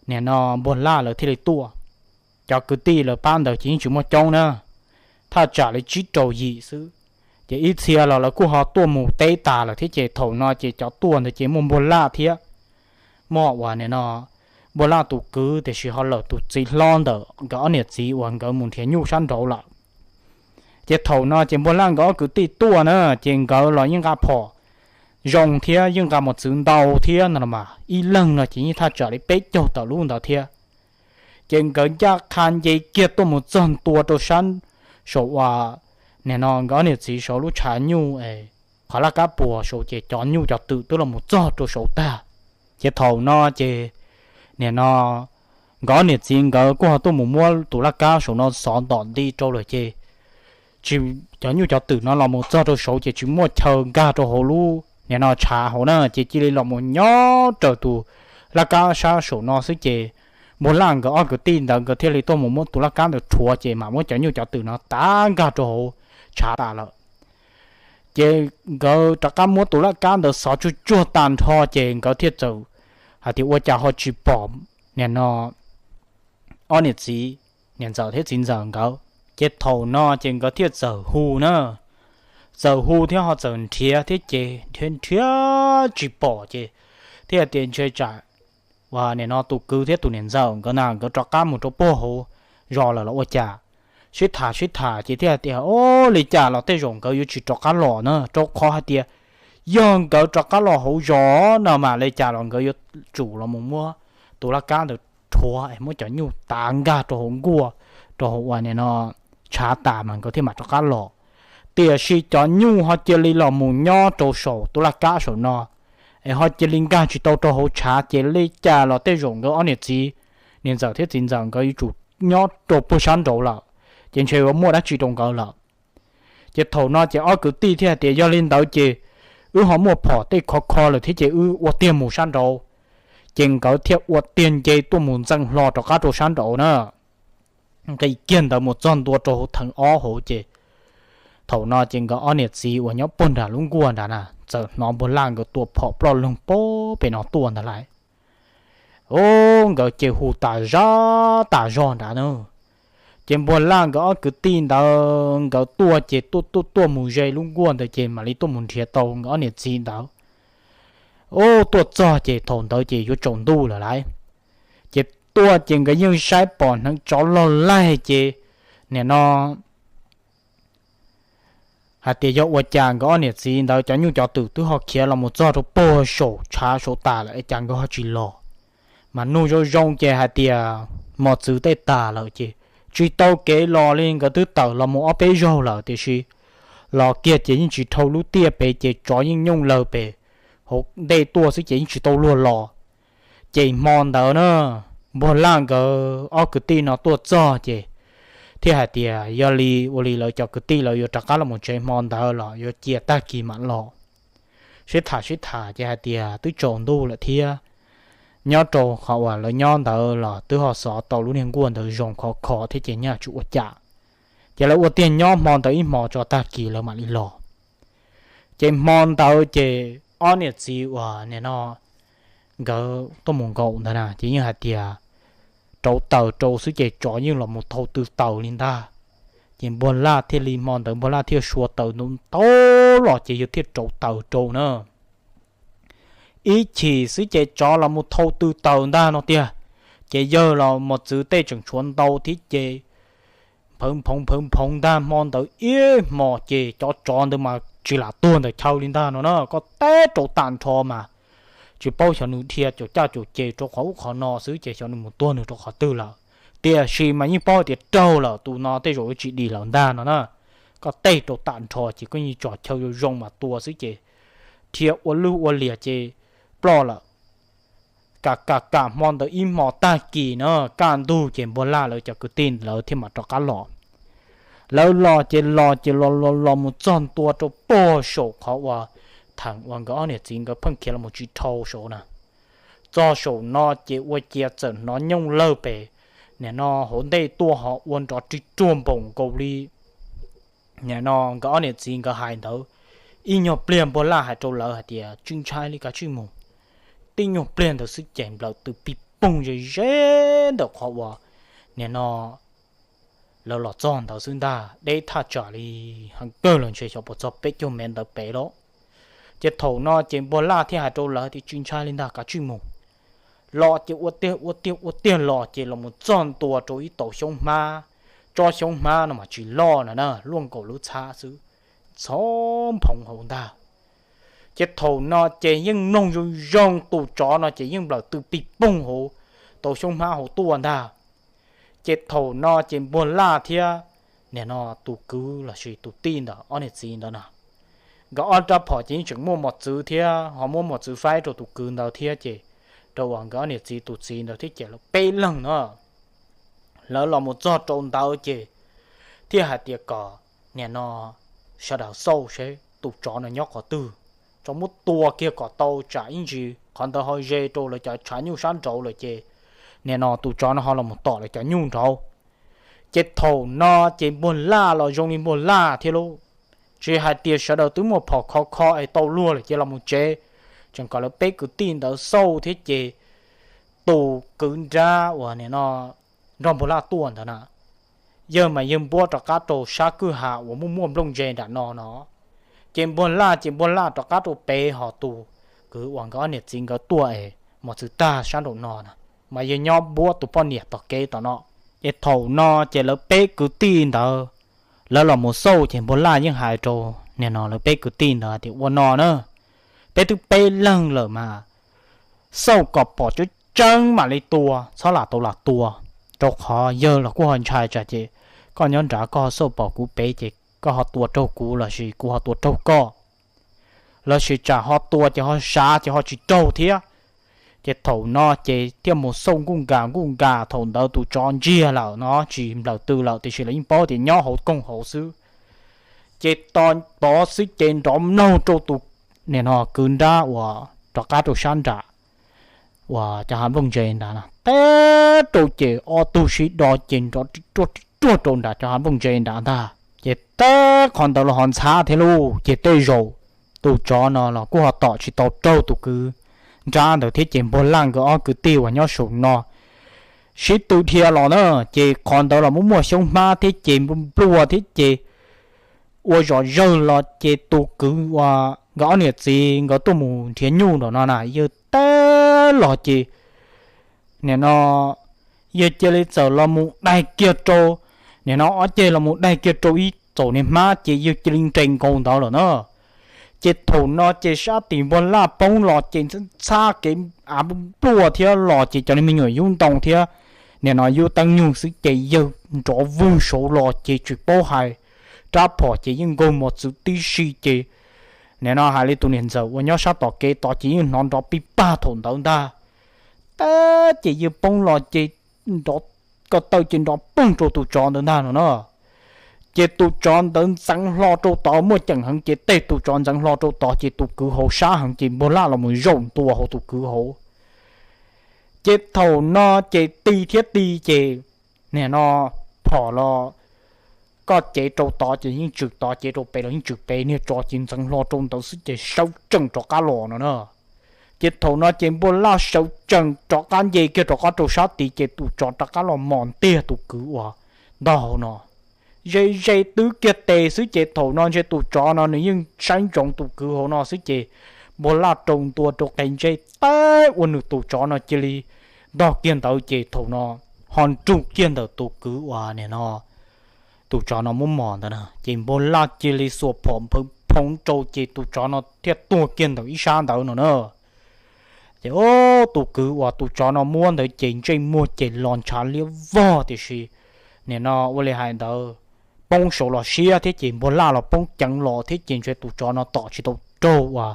nim no Npuag Laj lawv thiaj li tuaj. Cov kwv tij lawv pab ntawd ces yeej tsis muaj coob na, thaj tsam li tsib rau yim xwb. Ces ib txhia los lawv kuj ho tuaj mus teb tas lawm thiab ces thaum no ces cov tuaj ntawd ces muaj Npuag Laj thiab muaj uas nim no Npuag Laj tus kwv tiam sis ho lawm tus txiv hlob ntawm nkawd ob niam txiv uas nkawd mus nrhiav nyuj sab nraud lawm. Ces thaum no ces Npuag Laj nkawd ob kwv tij tuaj na, ces nkawd los yeej nqa phom zoo thiab yeej nqa mos txwv ntau thiab no los mas ib leeg no ces yeej thaj tsam li peb caug tawm lub ntawd thiab. Ces nkawd ncaj qha nce kiag tuaj mus txog ntua rau sab saum uas nim no nkawd ob niam txiv saum lub tshav nyuj es qhov laj kab puas saud ces cov nyuj cov twm twb los mus txog rau saud tag. Ces thaum no ces nim no nkawd ob niam txiv nkawd kuj ho tuaj mus muab tus laj kab saum no xov ntom nti rau lawm ces tsis, cov nyuj cov twm no los mus txog rau saud ces tsis muaj chaw nkag rau hauv lub nim no tshav hauv na, ces cia li los mus nyob raws tus laj kab sab saum no xwb ces Npuag Laj nkawd ob kwv tij ntawd nkawd thiaj li tuaj mus muab tus laj kab ntawd rhuav ces mam muab cov nyuj cov twm no tav nkag rau hauv tshav tas lawm. Ces nkawd rov qab muab tus laj kab ntawd xov tsuag tsuag tag nrho ces nkawd thiaj txawm hais tias ua cas ho tsis pom nim no ob niam txiv, niam ntxawm thiab txiv ntxawm nkawd. Ces thaum no ces nkawd thiaj txawm hu na, txawm hu thiab ho txawm nrhiav thiab ces nrhiav nrhiav tsis pom ces thiaj tias ntshe tsam uas nim no tus kwv thiab tus niam ntxawm nkawd na nkawd rov qab mus rau puag hauv zos lawm los ua cas. Sib tham sib tham ces thiaj hais tias o, li cas los tej zaum nkawd yuav tsis rov qab los na, rau qhov hais tias yog nkawd rov qab los hauv zos no mas li cas los nkawd yuav tsum los mus muab tus laj kab ntawd rhuav es muab cov nyuj tav nkag rau hauv nkuaj, rau hauv uas nim no tshav tas mas nkawd thiaj mam rov qab los. Tiam sis cov nyuj ho cia li los mus nyob rau saum tus laj kab saum no, es ho cia li nkag tsis tau rau hauv tshav ces li cas los tej zaum nkawd ob niam txiv, niam ntxawm thiab txiv ntxawm nkawd yuav tsum nyob rau puag sab nraud lawm, ces ntshe yuav muaj dab tsi rau nkawd lawm. Ces thaum no ces ob kwv tij thiaj hais tias yog li ntawd ces wb ho muaj phom tej khov kho lawm thiab ces wb ua tiag mus sab nraud. Ces nkawd thiaj ua tiag nce tuaj mus ntxeev hlo rov qab rau sab nraud na. Nqis kiag ntawd mus txog ntua rau hauv theem ob hauv ces thaum no ces nkawd ob niam txiv uas nyob puag nram lub nkuaj nrad na txawm hnov Npuag Laj nkawd tua phom ploj loog pob pem no tuaj ntag lauj. Ub, nkawd ces hu tas zog tas zog nrad na. Ces Npuag Laj nkawd ob kwv tij ntawd nkawd tuaj ces tuaj tuaj tuaj mus ze lub nkuaj ntawd ces mam li tuaj mus nrhiav tau nkawd ob niam txiv ntawd. Ub, tuaj txog ces thaum ntawd ces yuav tsaus ntuj lawm lauj. Ces tuaj ces nkawd yeej saib pom hneev tsov log laig ces nim no hais tias yog ua cas nkawd ob niam txiv ntawd cov nyuj cov twm twb ho khiav los mus txog rau puag saum tshav saud tas lawm es cas nkawd ho tsis los. Mas nug zoo zoo ces hais tias mos txwv tej tas lawm ces tsis tau kev los li, nkawd twb tawm los mus ob peb zaug lawm tiam sis los kiag ces yeej tsis dhau lub tiaj pem ces tsov yeej nyooj lawg pem hauv ntej tuaj xwb ces yeej tsis tau luag los. Ces hmo ntawd na, Npuag Laj nkawd ob kwv tij no tuaj txog ces thiaj hais tias yog li ua li lawv cov kwv tij lawv yuav rov qab los mus tsev hmo ntawd los yuav cia tag kis mam los. sib tham sib tham ces hais tias twb tsaus ntuj lawm thiab, nyob rau qhov uas lawv nyob ntawd los twb ho xov tau lub niag nkuaj ntawd zoo khov kho thiab ces nyaj tsis ua cas. Ces lawv ua tiag nyob hmo ntawd ib hmo tso tag kis lawv mam li los. Ces hmo ntawd ces ob niam txiv uas nim no nkawd tuaj mus nkaum ntawd na ces yeej hais tias rauv taws rau xwb ces tsov yeej los mus thau tw taws li ntag. Ces npuag laj thiaj li hmo ntawd npuag laj thiaj sua taws ntau ntau los ces yawg thiaj rauv taws rau na. Ib chim xwb ces tsov los mus thau tw taws ntag no tiag. Ces yawg los mos txwv tej tseem tshuav ntau thiab ces nphawv nphoov nphawv nphoov ntag hmo ntawd ib hmos ces cov tsov ntawd mas tsis lam tuag ntawm chaw li ntag no na, koj teb rau tag nrho mas tsis paub xyov nws dhia caum caj caum ces rau qhov ub qhov no xwb ces xyov nws mus tuag nws rau qhov twg lawm. Tiam sis mas yeej paub hais tias raug lawm, tus no tej zaum yuav tsis dim lawm ntag no na. Koj teb rau tag nrho ces koj yeej tso chaw zoo zoo mas tua xwb ces dhia ua lwj ua liam ces ploj lawm. Kam kam kam hmo ntawd ib hmo tag kis na, kaj ntug ces npuag laj lawv cov kwv tij lawv thiaj mam rov qab los. Lawv los ces los ces los los los mus txog ntua rau pog saum qhov uas thaum uas nkawd ob niam txiv nkawd pheej khiav los mus tsis dhau saud na. Txog saum no ces ua cia txawm hnov nyooj lawg pem nim no hauv ntej tuaj ho ua nrov rig ruag npaum nkaus li nim no nkawd ob niam txiv nkawd hais ntawd. Ib nyuag pliag npuag laj hais rau lawv hais tias tsis ntshai li, kav tsij mus. Tib nyuag pliag ntawd xwb ces nplawm tw pig poog ze ze ntawm qhov uas nim no lawv los txog ntawd xwb ntag, deb thaj tsam li heev kawg los ntshe xyov puas txog peb caug mev ntawd pem lawm. Ces thaum no ces npuag laj thiaj hais rau lawv tias tsis ntshai li ntag, kav tsij mus. Los ces ua tiag ua tiag ua tiag los ces los mus txog ntua rau ib tau xyoob hmab, tsob xyoob hmab no mas tsis loj na na, luaj nkaus lub txhab xwb, ntxhov nphoov hauv ntag. Ces thaum no ces yeej mloog zoo zoo tus tsov no ces yeej nplawm tw pig poog hauv tau xyoob hmab hauv tuaj ntag. Ces thaum no ces npuag laj thiab nim no tus kwv lossis tus tij ntawd ob niam txiv ntawd na, nkawd ob rab phom ces yeej tseem muaj mos txwv thiab ho muab mos txwv faib rau tus kwv ntawd thiab ces rau uas nkawd ob niam txiv tus txiv ntawd thiab ces lawv peb leeg na. Lawv los mus txog rau ntawd ces thiaj hais tias kom nim no sawv daws xauj seb tus tsov no nyob qhov twg, tsov muab tua kiag kom tau tsam ib ntsis qhov ntawd ho ze rau lawv cov tshav nyuj sab nraud lawm ces nim no tus tsov no ho los mus tom lawv cov nyuj nraud. Ces thaum no ces npuag laj los zoo li npuag laj thiab lauj, tsis hais tias sawv daws twb muaj phom khov kho es tau luag lawm ces los mus tsev, tseem kom lawv peb kwv tij ntawd xauj thiab ces tus kwv nrab uas nim no nrog npuag laj tuaj ntawd na, yawg mas yawg npuab rov qab rau sab kwj ha uas muaj muaj nplooj ntse nram no no. Ces npuag laj ces npuag laj rov qab rau pem ho tus kwv uas nkawd ob niam txiv nkawd tuaj es mos txwv tag sab nraum no na, mas yawg nyob npuab tus poj niam tom kev tom no. Ces thaum no ces lawv peb kwv tij ntawd lawv los mus xauj ces npuag laj yeej hais rau nim no lawv peb kwv tij ntawd tias ua no na, peb twb peb leeg lawm mas xauj kom pom tseeb tseeb mam li tua, txhob lam tau lam tua, rau qhov yawg los kuj ho ntshai tsam ces koj nyob nrad koj ho xauj pom kuv pem ces koj ho tua raug kuv lossis kuv ho tua raug koj, lossis tsam ho tua ces ho sav ces ho tsis raug thiab. Ces thaum no ces thiaj mus xauj nkuj nkas nkuj nkas, thaum ntawd tus tsov ntsiag lawm no tsis nplawm tw lawm tiam sis lawv yeej paub tias nyob hauv koog hauv xwb. Ces to pov xwb ces nrov mlaug rau tus nim no kwv nrab uas rov qab rau sab nram uas cov hav nplooj ntse ntawd na, teb rau ces ob tug sib do ces nrov ri ruag ri ruag rau nram cov hav nplooj ntse nrad ntag. Ces teb qhov ntawd los ho ntxhab thiab lauj, ces tej zaum tus tsov no los kuj ho tom tsis tau raug tus kwv nrab ntawd thiab ces npuag laj nkawd ob kwv tij uas nyob saum no sib tw dhia los na, ces qhov ntawd los muaj muaj xyoob hmab thiab ces npluaj thiab ces ua zom zawg los ces tus kwv uas nkawd ob niam txiv nkawd tuaj mus nrhiav nyuj nram no na yawg teb los ces nim no yawg cia li txawm los mus daig kiag rau, nim no ob ceg los mus daig kiag rau ib txaum niag hmab ces yawg cia li nres nkaus ntawd lawm na. Ces thaum no ces sab tim npuag laj poob los ces ntxhab kev av npluaj thiab los ces cov niag me nyuam yub ntoo thiab nim no yub teeb nyug xwb ces yawg nrov vwg saud los ces tsis paub hais, rab phom ces yeej nkaug mos txwv tib si ces nim no hais li tus niam ntxawm uas nyob sab tom kev tod ces yeej hnov nrov pij pag thaum ntawd ntag. Tab ces yawg poob los ces nrov, ko taw ces nrov poog rau tus tsov ntawd ntag no na. Ces tus tsov ntawd ntxeev hlo rau tod, muaj ceem heev ces tej tus tsov ntxeev hlo rau tod ces tus kwv hauv sab heev ces npawg Laj los mus zaum ntua hauv tus kwv hauv. Ces thaum no ces ti thiab ti ces nim no phom los koj cev rau tod ces yeej tswm tod, cev rau pem los yeej tswm pem, niag tsov ces ntxeev hlo rau ntawd xwb ces sawv tsees rov qab los no na. Ces thaum no ces npawg Laj sawv tsees rov qab nce kiag rov qab rau sab tid ces tus tsov rov qab los mos ntiag tus kwv uas ntog hauv no. Ze ze twb kiag tes xwb ces thaum no ntshe tus tsov no nws yeej saib ntsoov tus kwv hauv no xwb ces npawg Laj rau ntua rau qe ntsej teb ua nws tus tsov no cia li ntog kiag ntawd ces thaum no ho nrug kiag ntawm tus kwv uas nim no tus tsov no muab mos ntawd na ces npawg Laj cia li xuas phom nphwv phoov rau ces tus tsov no thiaj tuag kiag ntawm ib sab ntawd no na. Ces tus kwv uas tus tsov no muab ntawd ces ntsej muag ces los ntshav liab vog tiam sis nim no ua li hais ntawd poob saud los siab thiab ces npawg Laj los poob ceev los thiab ces ntshe tus tsov no tom tsis tau raug uas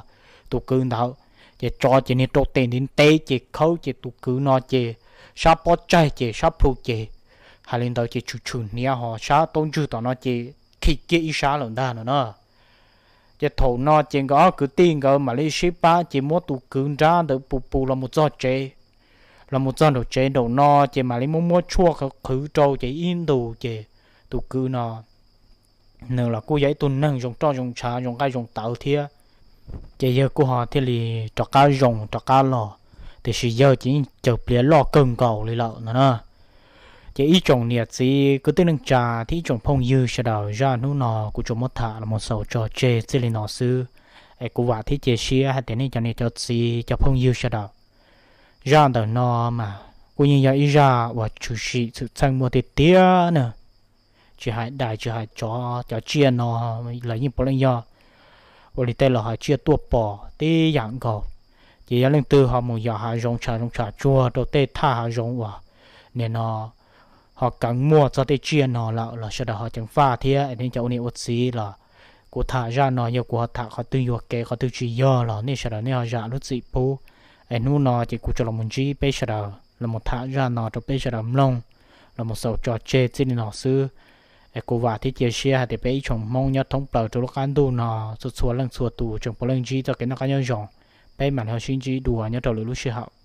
tus kwv ntawd. Ces tsov ces niag rau tes ntiv ntev ces khawb ces tus kwv no ces sab pob tsaig ces sab plhu ces hais li ntawd ces tshwm tshwm hniav ho sab taub ntswg tom no ces khi kiag ib sab lawm ntag no na. Ces thaum no ces nkawd ob kwv tij nkawd mam li sib pab ces muab tus kwv nrab ntawd pus pus los mus txog tsev. Los mus txog nraum tsev nraum no ces mam li muab muab tshuaj qhwv qhwv rau ces ib ntus ces tus kwv no nws los kuj yog ib tug neeg zoo roj zoo tshav zoo nqaij zoo tawv thiab. Ces yawg kuj ho thiaj li rov qab zoo rov qab los, tiam sis yawg ces yeej cawg pliav loj kawg nkaus li lawm no na. Ces ib tsoom niam txiv kwv tij neej tsa thiab ib tsoom phooj ywg sawv daws, zaj hnub no kuv tsuas muab tham los mus xaus tso tseg txij li no xwb. Es kuv vam thiab cia siab hais tias nej cov niam cov txiv cov phooj ywg sawv daws, zaj ntawm no mas kuj yeej yog ib zaj uas tshwm sim txhwm txheej muaj tiag tiag na. Tsis hais dais tsis hais tsov, cov tsiaj no los yeej puav leej yog ua li tej laus hais tsiaj tuaj pom tib yam nkaus. Ces yog leej twg ho mus yos hav zoov tshav zoov tshav tsuag rau tej thaj hav zoov uas nim no ho keev muaj txog tej tsiaj no lawm los sawv daws ho ceev faj thiab. Nej cov ua niam ua txiv los kuv tham zaj no yog kuv ho tham qhov twg yuam kev qhov twg tsis yog los nej sawv daws nej ho zam lub txim pub. Es hnub no ces kuv tsuas los mus ntsib peb sawv daws los mus tham zaj no rau peb sawv daws mloog los mus xaus tso tseg txij li no xwb. Es kuv vam thiab cia siab hais tias peb ib tsoom Hmoob nyob thoob plaws rau lub qab ntuj no txhua txhua leej txhua tus tseem puav leej ntsib txoj kev noj qab nyob zoo. Peb mam li ho sib ntsib dua nyob rau lwm lub sij hawm.